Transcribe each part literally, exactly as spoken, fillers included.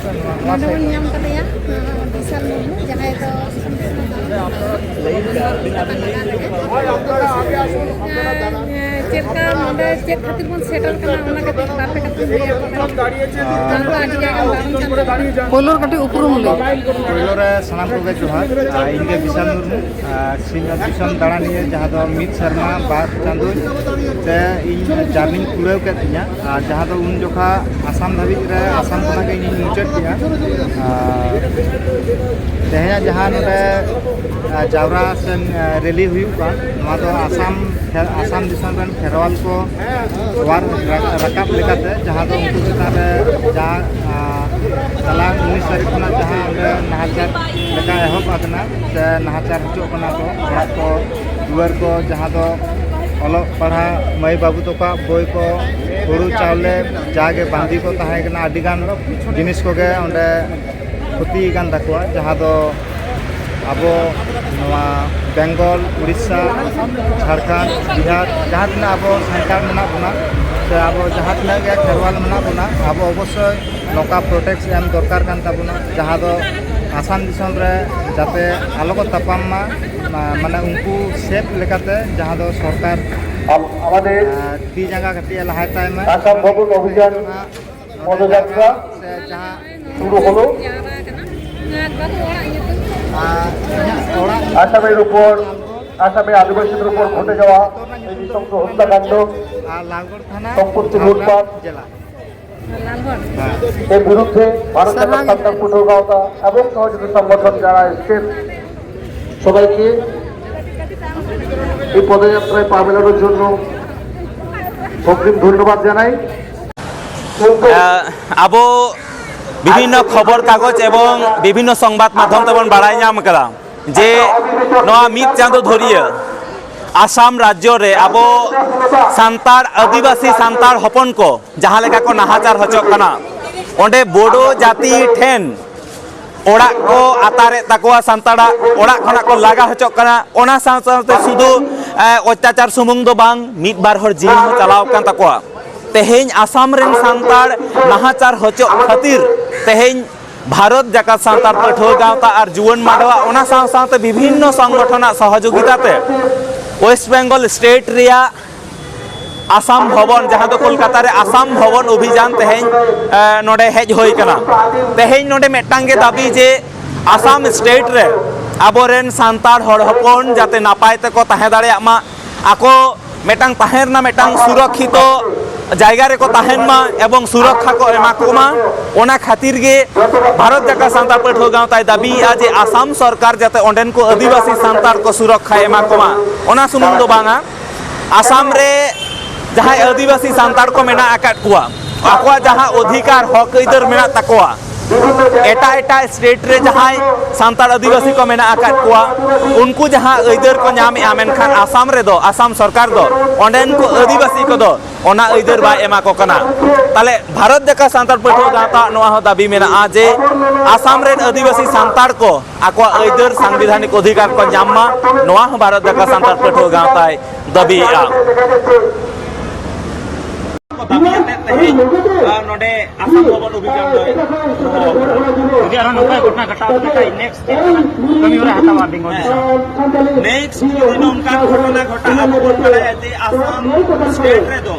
ᱱᱚᱰᱮ ᱵᱚᱱ ᱧᱟᱢ ᱠᱟᱫᱮᱭᱟ, ᱵᱤᱥᱟᱞ ᱢᱩᱨᱢᱩ, ᱡᱟᱦᱟᱸᱭ ᱫᱚ ᱪᱮᱫ ᱞᱮᱠᱟ ᱱᱚᱰᱮ ᱪᱮᱫ ᱠᱷᱟᱹᱛᱤᱨ ᱵᱚᱱ ᱥᱮᱴᱮᱨ ᱠᱟᱱᱟ, ᱚᱱᱟ ᱠᱟᱹᱴᱤᱡ ᱵᱟᱨ ᱯᱮ ᱠᱟᱛᱷᱟ ᱞᱟᱹᱭ ᱟᱠᱚ ᱠᱟᱱᱟ᱾ ᱫᱟᱬᱟᱱ ᱫᱚ ᱟᱹᱰᱤ ᱡᱟᱭᱜᱟ ᱫᱟᱬᱟᱱ ᱠᱟᱱ ᱛᱟᱵᱚᱱᱟ᱾ ᱯᱳᱭᱞᱳ ᱨᱮ ᱠᱟᱹᱴᱤᱡ ᱩᱯᱨᱩᱢ ᱞᱟᱹᱭ᱾ ᱯᱳᱭᱞᱳ ᱨᱮ ᱥᱟᱱᱟᱢ ᱠᱚᱜᱮ ᱡᱚᱦᱟᱨ᱾ ᱟᱨ ᱤᱧ ᱜᱮ ᱵᱤᱥᱟᱞ ᱢᱩᱨᱢᱩ, ᱟᱨ ᱥᱤᱧᱚᱛ ᱫᱤᱥᱚᱢ ᱫᱟᱬᱟᱱᱤᱭᱟᱹ, ᱡᱟᱦᱟᱸ ᱫᱚ ᱢᱤᱫ ᱥᱮᱨᱢᱟ ᱵᱟᱨ ᱪᱟᱸᱫᱳ ᱛᱮ ᱤᱧ ᱡᱟᱨᱱᱤᱧ ᱠᱩᱲᱟᱹᱣ ᱠᱮᱫ ᱛᱤᱧᱟ᱾ ᱟᱨ ᱡᱟᱦᱟᱸ ᱫᱚ ᱩᱱ ᱡᱚᱠᱷᱟ ᱟᱥᱟᱢ ᱫᱷᱟᱹᱵᱤᱡ ᱨᱮ, ᱟᱥᱟᱢ ᱠᱷᱚᱱᱟᱜ ᱜᱮ ᱤᱧᱤᱧ ᱢᱩᱪᱟᱹᱫ ᱠᱮᱜᱼᱟ᱾ ᱟᱨ ᱛᱮᱦᱮᱧᱟᱜ ᱡᱟᱦᱟᱸ ᱱᱚᱰᱮ, ᱟᱨ ᱡᱟᱣᱨᱟ ᱥᱮ, ᱟᱨ ᱨᱮᱞᱤ ᱦᱩᱭᱩᱜ ᱠᱟᱱ, ᱱᱚᱣᱟ ᱫᱚ ᱟᱥᱟᱢ, ᱟᱥᱟᱢ ᱫᱤᱥᱚᱢ ᱨᱮᱱ ᱠᱷᱮᱨᱣᱟᱞ ᱠᱚ ᱚᱣᱟᱨ ᱨᱟᱠᱟᱵ ᱞᱮᱠᱟᱛᱮ, ᱡᱟᱦᱟᱸ ᱫᱚ ᱩᱱᱠᱩ ᱪᱮᱛᱟᱱ ᱨᱮ ᱡᱟᱦᱟᱸ, ᱟᱨ ᱪᱟᱞᱟᱣ ᱩᱱᱤᱥ ᱛᱟᱹᱨᱤᱠᱷ ᱠᱷᱚᱱᱟᱜ ᱡᱟᱦᱟᱸ ᱚᱸᱰᱮ ᱱᱟᱦᱟᱪᱟᱨ ᱞᱮᱠᱟ ᱮᱦᱚᱵ ᱟᱠᱟᱱᱟ, ᱥᱮ ᱱᱟᱦᱟᱪᱟᱨ ᱦᱚᱪᱚᱜ ᱠᱟᱱᱟ ᱠᱚ, ᱚᱲᱟᱜ ᱠᱚ ᱫᱩᱣᱟᱹᱨ ᱠᱚ, ᱡᱟᱦᱟᱸ ᱫᱚ ᱚᱞᱚᱜ ᱯᱟᱲᱦᱟᱜ ᱢᱟᱹᱭ ᱵᱟᱹᱵᱩ ᱛᱟᱠᱚᱣᱟᱜ ᱵᱳᱭ ᱠᱚ, ᱦᱩᱲᱩ ᱪᱟᱣᱞᱮ, ᱡᱟᱜᱮ ᱵᱟᱸᱫᱤ ᱠᱚ ᱛᱟᱦᱮᱸ ᱠᱟᱱᱟ, ᱟᱹᱰᱤᱜᱟᱱ ᱡᱤᱱᱤᱥ ᱠᱚᱜᱮ ᱚᱸᱰᱮ ᱠᱷᱚᱛᱤ ᱟᱠᱟᱱ ᱛᱟᱠᱚᱣᱟ, ᱡᱟᱦᱟᱸ ᱫᱚ ᱟᱵᱚ ᱱᱚᱣᱟ ᱵᱮᱝᱜᱚᱞ, ᱩᱲᱤᱥᱥᱟ, ᱡᱷᱟᱲᱠᱷᱚᱸᱰ, ᱵᱤᱦᱟᱨ, ᱡᱟᱦᱟᱸ ᱛᱤᱱᱟᱹᱜ ᱟᱵᱚ ᱥᱟᱱᱛᱟᱲ ᱢᱮᱱᱟᱜ ᱵᱚᱱᱟ, ᱥᱮ ᱟᱵᱚ ᱡᱟᱦᱟᱸ ᱛᱤᱱᱟᱹᱜ ᱜᱮ ᱠᱷᱮᱨᱣᱟᱞ ᱢᱮᱱᱟᱜ ᱵᱚᱱᱟ, ᱟᱵᱚ ᱚᱵᱚᱥᱥᱳᱭ ᱱᱚᱝᱠᱟ ᱯᱨᱚᱴᱮᱠᱴ ᱮᱢ ᱫᱚᱨᱠᱟᱨ ᱠᱟᱱ ᱛᱟᱵᱚᱱᱟ, ᱡᱟᱦᱟᱸ ᱫᱚ ᱟᱥᱟᱢ ᱫᱤᱥᱚᱢ ᱨᱮ ᱡᱟᱛᱮ ᱟᱞᱚ ᱠᱚ ᱛᱟᱯᱟᱢ ᱢᱟ, ᱢᱟ-, ᱢᱟᱱᱮ ᱩᱱᱠᱩ ᱥᱮᱯ ᱞᱮᱠᱟᱛᱮ, ᱡᱟᱦᱟᱸ ᱫᱚ ᱥᱚᱨᱠᱟᱨ, আমাদের আহ, ᱛᱤ ᱡᱟᱸᱜᱟ ᱠᱟᱹᱴᱤᱡ ᱮ ᱞᱟᱦᱟᱭ ᱛᱟᱭ ᱢᱟ᱾ আসাম ভবন অভিযান ᱯᱚᱫᱚᱡᱟᱛᱨᱟ ᱥᱮ ᱡᱟᱦᱟᱸ ᱥᱩᱨᱩ ᱦᱚᱞᱚ᱾ ᱟᱨ ᱤᱧᱟᱹᱜ ᱚᱲᱟᱜ ᱟᱥᱟᱢᱮর উপর, আসামের আদিবাসীদের উপর ঘটে যাওয়া এই নৃশংস হত্যাকাণ্ড আর লালগড় থানা, সম্পত্তি ঝাড়গ্রাম লুটপাট, জেলা। এর বিরুদ্ধে ভারত জাকাত সন্ত্রাস কঠোর আওতা এবং সহযোগী সংগঠন যারা এসছেন সবাইকে এই পদযাত্রায় পা মেলানোর জন্য অগ্রিম ধন্যবাদ জানাই। কিন্তু আহ, ᱟᱵᱚ ᱵᱤᱵᱷᱤᱱᱱᱚ ᱠᱷᱚᱵᱚᱨ ᱠᱟᱜᱚᱡᱽ ᱮᱵᱚᱝ ᱵᱤᱵᱷᱤᱱᱱᱚ ᱥᱚᱝᱵᱟᱫ ᱢᱟᱫᱽᱫᱷᱚᱢ ᱛᱮᱵᱚᱱ ᱵᱟᱲᱟᱭ ᱧᱟᱢ ᱠᱟᱫᱟ ᱡᱮ ᱱᱚᱣᱟ ᱢᱤᱫ ᱪᱟᱸᱫᱚ ᱫᱷᱩᱨᱤᱭᱟᱹ ᱟᱥᱟᱢ ᱨᱟᱡᱽᱡᱚ ᱨᱮ ᱟᱵᱚ ᱥᱟᱱᱛᱟᱲ, ᱟᱹᱫᱤᱵᱟᱹᱥᱤ ᱥᱟᱱᱛᱟᱲ ᱦᱚᱯᱚᱱ ᱠᱚ ᱡᱟᱦᱟᱸ ᱞᱮᱠᱟ ᱠᱚ ᱱᱟᱦᱟᱪᱟᱨ ᱦᱚᱪᱚᱜ ᱠᱟᱱᱟ, ᱚᱸᱰᱮ ᱵᱳᱰᱳ ᱡᱟᱹᱛᱤ ᱴᱷᱮᱱ ᱚᱲᱟᱜ ᱠᱚ ᱟᱛᱟᱨᱮᱫ ᱛᱟᱠᱚᱣᱟ, ᱥᱟᱱᱛᱟᱲᱟᱜ ᱚᱲᱟᱜ ᱠᱷᱚᱱᱟᱜ ᱠᱚ ᱞᱟᱜᱟ ᱦᱚᱪᱚᱜ ᱠᱟᱱᱟ᱾ ᱚᱱᱟ ᱥᱟᱶ ᱥᱟᱶᱛᱮ ᱥᱩᱫᱷᱩ, ᱮ, ᱚᱛᱛᱟᱪᱟᱨ ᱥᱩᱢᱩᱝ ᱫᱚ ᱵᱟᱝ, ᱢᱤᱫ ᱵᱟᱨ ᱦᱚᱲ ᱡᱤᱣᱤ ᱦᱚᱸ ᱪᱟᱞᱟᱣ ᱟᱠᱟᱱ ᱛᱟᱠᱚᱣᱟ᱾ ᱛᱮᱦᱮᱧ ᱟᱥᱟᱢ ᱨᱮᱱ ᱥᱟᱱᱛᱟᱲ ᱱᱟᱦᱟᱪᱟᱨ ᱦᱚᱪᱚᱜ ᱠᱷᱟᱹᱛᱤᱨ ᱛᱮᱦᱮᱧ ᱵᱷᱟᱨᱚᱛ ᱡᱟᱠᱟᱛ ᱥᱟᱱᱛᱟᱲ ᱯᱟᱹᱴᱷᱩᱣᱟᱹ ᱜᱟᱶᱛᱟ ᱟᱨ ᱡᱩᱣᱟᱹᱱ ᱢᱟᱰᱣᱟ, ᱚᱱᱟ ᱥᱟᱶ ᱥᱟᱶᱛᱮ ᱵᱤᱵᱷᱤᱱᱱᱚ ᱥᱚᱝᱜᱚᱴᱷᱚᱱᱟᱜ ᱥᱚᱦᱚᱡᱳᱜᱤᱛᱟ ᱛᱮ ᱳᱭᱮᱥᱴ ᱵᱮᱝᱜᱚᱞ ᱥᱴᱮᱴ ᱨᱮᱭᱟᱜ ᱟᱥᱟᱢ ᱵᱷᱚᱵᱚᱱ, ᱡᱟᱦᱟᱸ ᱫᱚ ᱠᱳᱞᱠᱟᱛᱟ ᱨᱮ ᱟᱥᱟᱢ ᱵᱷᱚᱵᱚᱱ ᱚᱵᱷᱤᱡᱟᱱ ᱛᱮᱦᱮᱧ, ᱮ, ᱱᱚᱰᱮ ᱦᱮᱡ ᱦᱩᱭ ᱠᱟᱱᱟ᱾ ᱛᱮᱦᱮᱧ ᱱᱚᱰᱮ ᱢᱤᱫᱴᱟᱝ ᱜᱮ ᱫᱟᱹᱵᱤ ᱡᱮ ᱟᱥᱟᱢ ᱥᱴᱮᱴ ᱨᱮ ᱟᱵᱚᱨᱮᱱ ᱥᱟᱱᱛᱟᱲ ᱦᱚᱲ ᱦᱚᱯᱚᱱ ᱡᱟᱛᱮ ᱱᱟᱯᱟᱭ ᱛᱮᱠᱚ ᱛᱟᱦᱮᱸ ᱫᱟᱲᱮᱭᱟᱜ ᱢᱟ, ᱟᱠᱚ ᱢᱤᱫᱴᱟᱝ ᱛᱟᱦᱮᱸ ᱨᱮᱱᱟᱜ ᱢᱤᱫᱴᱟᱝ ᱥᱩᱨᱚᱠᱠᱷᱤᱛᱚ ᱡᱟᱭᱜᱟ ᱨᱮᱠᱚ ᱛᱟᱦᱮᱱ ᱢᱟ ᱮᱵᱚᱝ ᱥᱩᱨᱚᱠᱠᱷᱟ ᱠᱚ ᱮᱢᱟ ᱠᱚ ᱢᱟ, ᱚᱱᱟ ᱠᱷᱟᱹᱛᱤᱨ ᱜᱮ ᱵᱷᱟᱨᱚᱛ ᱡᱟᱠᱟᱛ ᱥᱟᱱᱛᱟᱲ ᱯᱟᱹᱴᱷᱩᱣᱟᱹ ᱜᱟᱶᱛᱟᱭ ᱫᱟᱹᱵᱤᱭᱮᱫᱼᱟ ᱡᱮ ᱟᱥᱟᱢ ᱥᱚᱨᱠᱟᱨ ᱡᱟᱛᱮ ᱚᱸᱰᱮᱱ ᱠᱚ ᱟᱹᱫᱤᱵᱟᱹᱥᱤ ᱥᱟᱱᱛᱟᱲ ᱠᱚ ᱥᱩᱨᱚᱠᱠᱷᱟᱭ ᱮᱢᱟ ᱠᱚ ᱢᱟ᱾ ᱚᱱᱟ ᱥᱩᱢᱩᱝ ᱫᱚ ᱵᱟᱝᱟ, ᱟᱥᱟᱢ ᱨᱮ ᱡᱟᱦᱟᱸᱭ ᱟᱹᱫᱤᱵᱟᱹᱥᱤ ᱥᱟᱱᱛᱟᱲ ᱠᱚ ᱢᱮᱱᱟᱜ ᱟᱠᱟᱫ ᱠᱚᱣᱟ, ᱟᱠᱚᱣᱟᱜ ᱡᱟᱦᱟᱸ ᱚᱫᱷᱤᱠᱟᱨ, ᱦᱚᱠ ᱟᱹᱭᱫᱟᱹᱨ ᱢᱮᱱᱟᱜ ᱛᱟᱠᱚᱣᱟ, ᱮᱴᱟᱜ ᱮᱴᱟᱜ ᱥᱴᱮᱴ ᱨᱮ ᱡᱟᱦᱟᱸᱭ ᱥᱟᱱᱛᱟᱲ ᱟᱹᱫᱤᱵᱟᱹᱥᱤ ᱠᱚ ᱢᱮᱱᱟᱜ ᱟᱠᱟᱫ ᱠᱚᱣᱟ, ᱩᱱᱠᱩ ᱡᱟᱦᱟᱸ ᱟᱹᱭᱫᱟᱹᱨ ᱠᱚ ᱧᱟᱢᱮᱜᱼᱟ, ᱢᱮᱱᱠᱷᱟᱱ ᱟᱥᱟᱢ ᱨᱮᱫᱚ, ᱟᱥᱟᱢ ᱥᱚᱨᱠᱟᱨ ᱫᱚ ᱚᱸᱰᱮᱱ ᱠᱚ ᱟᱹᱫᱤᱵᱟᱹᱥᱤ ᱠᱚᱫᱚ ᱚᱱᱟ ᱟᱹᱭᱫᱟᱹᱨ ᱵᱟᱭ ᱮᱢᱟ ᱠᱚ ᱠᱟᱱᱟ᱾ ᱛᱟᱦᱞᱮ ᱵᱷᱟᱨᱚᱛ ᱡᱟᱠᱟᱛ ᱥᱟᱱᱛᱟᱲ ᱯᱟᱹᱴᱷᱩᱣᱟᱹ ᱜᱟᱶᱛᱟ ᱱᱚᱣᱟ ᱦᱚᱸ ᱫᱟᱹᱵᱤ ᱢᱮᱱᱟᱜᱼᱟ ᱡᱮ ᱟᱥᱟᱢ ᱨᱮᱱ ᱟᱹᱫᱤᱵᱟᱹᱥᱤ ᱥᱟᱱᱛᱟᱲ ᱠᱚ ᱟᱠᱚᱣᱟᱜ ᱟᱹᱭᱫᱟᱹᱨ ᱥᱟᱝᱵᱤᱫᱷᱟᱱᱤᱠ ᱚᱫᱷᱤᱠᱟᱨ ᱠᱚ ᱧᱟᱢ ᱢᱟ, ᱱᱚᱣᱟ ᱦᱚᱸ ᱵᱷᱟᱨᱚᱛ ᱡᱟᱠᱟᱛ ᱥᱟᱱᱛᱟᱲ ᱯᱟᱹᱴᱷᱩᱣᱟᱹ ᱜᱟᱶᱛᱟᱭ ᱫᱟᱹᱵᱤᱭᱮᱫᱼᱟ᱾ ᱠᱚ ᱫᱟᱹᱵᱤ ᱟᱛᱮᱫ ᱛᱮᱦᱮᱧ, ᱟᱨ ᱱᱚᱰᱮ ᱟᱥᱟᱢ ᱵᱷᱚᱵᱚᱱ ᱚᱵᱷᱤᱡᱟᱱ ᱫᱚᱭ ᱦᱚᱦᱚ ᱟᱠᱟᱫᱟ᱾ ᱡᱩᱫᱤ ᱟᱨᱦᱚᱸ ᱱᱚᱝᱠᱟ ᱜᱷᱚᱴᱚᱱᱟ ᱜᱷᱚᱴᱟᱣ ᱞᱮᱱᱠᱷᱟᱱ next ᱪᱮᱫ ᱞᱮᱠᱟᱱᱟᱜ ᱠᱟᱹᱢᱤ ᱦᱚᱨᱟ ᱦᱟᱛᱟᱣᱟ ᱵᱮᱝᱜᱚᱞ ᱫᱤᱥᱚᱢ? ᱱᱮᱠᱥᱴ ᱡᱩᱫᱤ ᱱᱚᱝᱠᱟ ᱜᱷᱚᱴᱚᱱᱟ ᱜᱷᱚᱴᱟᱜᱼᱟ, ᱟᱵᱚ ᱵᱚᱱ ᱵᱟᱲᱟᱭᱟ ᱡᱮ ᱟᱥᱟᱢ ᱥᱴᱮᱴ ᱨᱮᱫᱚ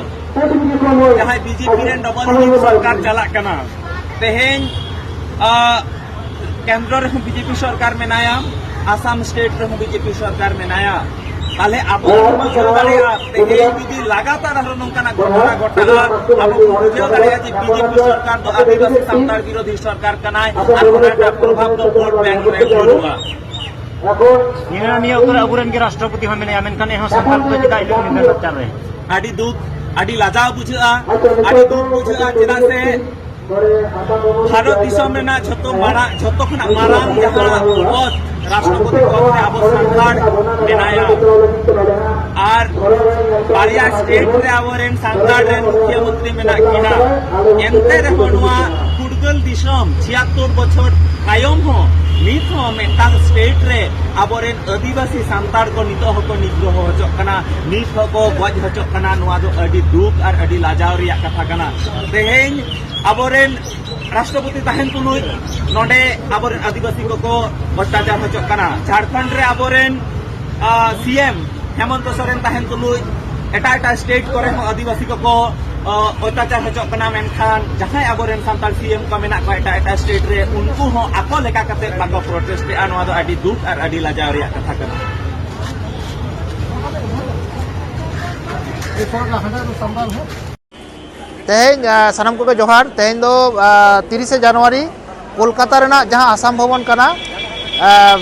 ᱡᱟᱦᱟᱸᱭ ᱵᱤᱡᱮᱯᱤ ᱨᱮᱱ ᱰᱚᱵᱚᱞ ᱤᱧᱡᱤᱱ ᱥᱚᱨᱠᱟᱨ ᱪᱟᱞᱟᱜ ᱠᱟᱱᱟ, ᱛᱮᱦᱮᱧ, ᱟ, ᱠᱮᱱᱫᱨᱚ ᱨᱮᱦᱚᱸ ᱵᱤᱡᱮᱯᱤ ᱥᱚᱨᱠᱟᱨ ᱢᱮᱱᱟᱭᱟ, ᱟᱥᱟᱢ ᱥᱴᱮᱴ ᱨᱮᱦᱚᱸ ᱵᱤᱡᱮᱯᱤ ᱥᱚᱨᱠᱟᱨ ᱢᱮᱱᱟᱭᱟ᱾ ᱛᱟᱦᱞᱮ ᱟᱵᱚ ᱵᱚᱱ ᱵᱩᱡᱷᱟᱹᱣ ᱫᱟᱲᱮᱭᱟᱜᱼᱟ, ᱛᱮᱦᱮᱧ ᱡᱩᱫᱤ ᱞᱟᱜᱟᱛᱟᱨ ᱟᱨᱦᱚᱸ ᱱᱚᱝᱠᱟᱱᱟᱜ ᱜᱷᱚᱴᱚᱱᱟ ᱜᱷᱚᱴᱟᱜᱼᱟ, ᱟᱵᱚ ᱵᱚᱱ ᱵᱩᱡᱷᱟᱹᱣ ᱫᱟᱲᱮᱭᱟᱜᱼᱟ ᱡᱮ ᱵᱤᱡᱮᱯᱤ ᱥᱚᱨᱠᱟᱨ ᱫᱚ ᱟᱹᱫᱤᱵᱟᱹᱥᱤ ᱥᱟᱱᱛᱟᱲ ᱵᱤᱨᱳᱫᱷᱤ ᱥᱚᱨᱠᱟᱨ ᱠᱟᱱᱟᱭ ᱟᱨ ᱚᱱᱟ ᱨᱮᱱᱟᱜ ᱯᱨᱚᱵᱷᱟᱵᱽ ᱫᱚ ᱵᱷᱳᱴ ᱵᱮᱝᱠ ᱨᱮ ᱵᱟᱹᱱᱩᱜᱼᱟ᱾ ᱱᱤᱭᱟᱹ, ᱱᱤᱭᱟᱹ ᱚᱠᱛᱚ ᱨᱮ ᱟᱵᱚᱨᱮᱱ ᱜᱮ ᱨᱟᱥᱴᱨᱚᱯᱚᱛᱤ ᱦᱚᱸ ᱢᱮᱱᱟᱭᱟ, ᱢᱮᱱᱠᱷᱟᱱ ᱮᱱᱦᱚᱸ ᱥᱟᱱᱛᱟᱲ ᱠᱚᱫᱚ ᱪᱮᱫᱟᱜ ᱤᱱᱟᱹᱜ ᱱᱤᱫᱟᱹ ᱱᱟᱪᱟᱨ ᱨᱮ? ᱟᱹᱰᱤ ᱫᱩᱠ, ᱟᱹᱰᱤ ᱞᱟᱡᱟᱣ ᱵᱩᱡᱷᱟᱹᱜᱼᱟ, ᱟᱹᱰᱤ ᱫᱩᱠ ᱵᱩᱡᱷᱟᱹᱜᱼᱟ, ᱪᱮᱫᱟᱜ ᱥᱮ ᱵᱷᱟᱨᱚᱛ ᱫᱤᱥᱚᱢ ᱨᱮᱱᱟᱜ ᱡᱷᱚᱛᱚ ᱢᱟᱨᱟᱝ, ᱡᱷᱚᱛᱚ ᱠᱷᱚᱱᱟᱜ ᱢᱟᱨᱟᱝ ᱡᱟᱦᱟᱸ ᱯᱚᱫᱽ, ᱨᱟᱥᱴᱨᱚᱯᱚᱛᱤ ᱯᱚᱫᱽ ᱨᱮ ᱟᱵᱚ ᱥᱟᱱᱛᱟᱲ ᱢᱮᱱᱟᱭᱟ᱾ ᱟᱨ ᱵᱟᱨᱭᱟ ᱥᱴᱮᱴ ᱨᱮ ᱟᱵᱚᱨᱮᱱ ᱥᱟᱱᱛᱟᱲ ᱨᱮᱱ ᱢᱩᱠᱷᱤᱭᱟᱹ ᱢᱚᱱᱛᱨᱤ ᱢᱮᱱᱟᱜ ᱠᱤᱱᱟ, ᱮᱱᱛᱮ ᱨᱮᱦᱚᱸ ᱱᱚᱣᱟ ᱯᱷᱩᱨᱜᱟᱹᱞ ᱫᱤᱥᱚᱢ ᱪᱷᱤᱭᱟᱛᱛᱳᱨ ᱵᱚᱪᱷᱚᱨ ᱛᱟᱭᱚᱢ ᱦᱚᱸ ᱱᱤᱛ ᱦᱚᱸ ᱢᱤᱫᱴᱟᱝ ᱥᱴᱮᱴ ᱨᱮ ᱟᱵᱚᱨᱮᱱ ᱟᱹᱫᱤᱵᱟᱹᱥᱤ ᱥᱟᱱᱛᱟᱲ ᱠᱚ ᱱᱤᱛᱚᱜ ᱦᱚᱸᱠᱚ ᱱᱤᱜᱨᱚᱦᱚ ᱦᱚᱪᱚᱜ ᱠᱟᱱᱟ, ᱱᱤᱛ ᱦᱚᱸᱠᱚ ᱜᱚᱡ ᱦᱚᱪᱚᱜ ᱠᱟᱱᱟ᱾ ᱱᱚᱣᱟ ᱫᱚ ᱟᱹᱰᱤ ᱫᱩᱠ ᱟᱨ ᱟᱹᱰᱤ ᱞᱟᱡᱟᱣ ᱨᱮᱭᱟᱜ ᱠᱟᱛᱷᱟ ᱠᱟᱱᱟ᱾ ᱛᱮᱦᱮᱧ ᱟᱵᱚᱨᱮᱱ ᱨᱟᱥᱴᱨᱚᱯᱚᱛᱤ ᱛᱟᱦᱮᱱ ᱛᱩᱞᱩᱡ ᱱᱚᱰᱮ ᱟᱵᱚᱨᱮᱱ ᱟᱹᱫᱤᱵᱟᱹᱥᱤ ᱠᱚᱠᱚ ᱚᱛᱛᱟᱪᱟᱨ ᱦᱚᱪᱚᱜ ᱠᱟᱱᱟ᱾ ᱡᱷᱟᱲᱠᱷᱚᱸᱰ ᱨᱮ ᱟᱵᱚᱨᱮᱱ ᱥᱤ ᱮᱢ ᱦᱮᱢᱚᱱᱛᱚ ᱥᱚᱨᱮᱱ ᱛᱟᱦᱮᱱ ᱛᱩᱞᱩᱡ ᱮᱴᱟᱜ ᱮᱴᱟᱜ ᱥᱴᱮᱴ ᱠᱚᱨᱮ ᱦᱚᱸ ᱟᱹᱫᱤᱵᱟᱹᱥᱤ ᱠᱚᱠᱚ ᱚᱛᱛᱟᱪᱟᱨ ᱦᱚᱪᱚᱜ ᱠᱟᱱᱟ, ᱢᱮᱱᱠᱷᱟᱱ ᱡᱟᱦᱟᱸᱭ ᱟᱵᱚᱨᱮᱱ ᱥᱟᱱᱛᱟᱲ ᱥᱤ ᱮᱢ ᱠᱚ ᱢᱮᱱᱟᱜ ᱠᱚᱣᱟ ᱮᱴᱟᱜ ᱮᱴᱟᱜ ᱥᱴᱮᱴ ᱨᱮ, ᱩᱱᱠᱩ ᱦᱚᱸ ᱟᱠᱚ ᱞᱮᱠᱟ ᱠᱟᱛᱮ ᱵᱟᱠᱚ ᱯᱨᱚᱴᱮᱥᱴ ᱮᱫᱼᱟ᱾ ᱱᱚᱣᱟ ᱫᱚ ᱟᱹᱰᱤ ᱫᱩᱠ ᱟᱨ ᱟᱹᱰᱤ ᱞᱟᱡᱟᱣ ᱨᱮᱭᱟᱜ ᱠᱟᱛᱷᱟ ᱠᱟᱱᱟ᱾ ᱛᱮᱦᱮᱧ ᱥᱟᱱᱟᱢ ᱠᱚᱜᱮ ᱡᱚᱦᱟᱨ᱾ ᱛᱮᱦᱮᱧ ᱫᱚ ᱛᱤᱨᱤᱥᱮ ᱡᱟᱱᱩᱣᱟᱨᱤ, ᱠᱳᱞᱠᱟᱛᱟ ᱨᱮᱱᱟᱜ ᱡᱟᱦᱟᱸ ᱟᱥᱟᱢ ᱵᱷᱚᱵᱚᱱ ᱠᱟᱱᱟ,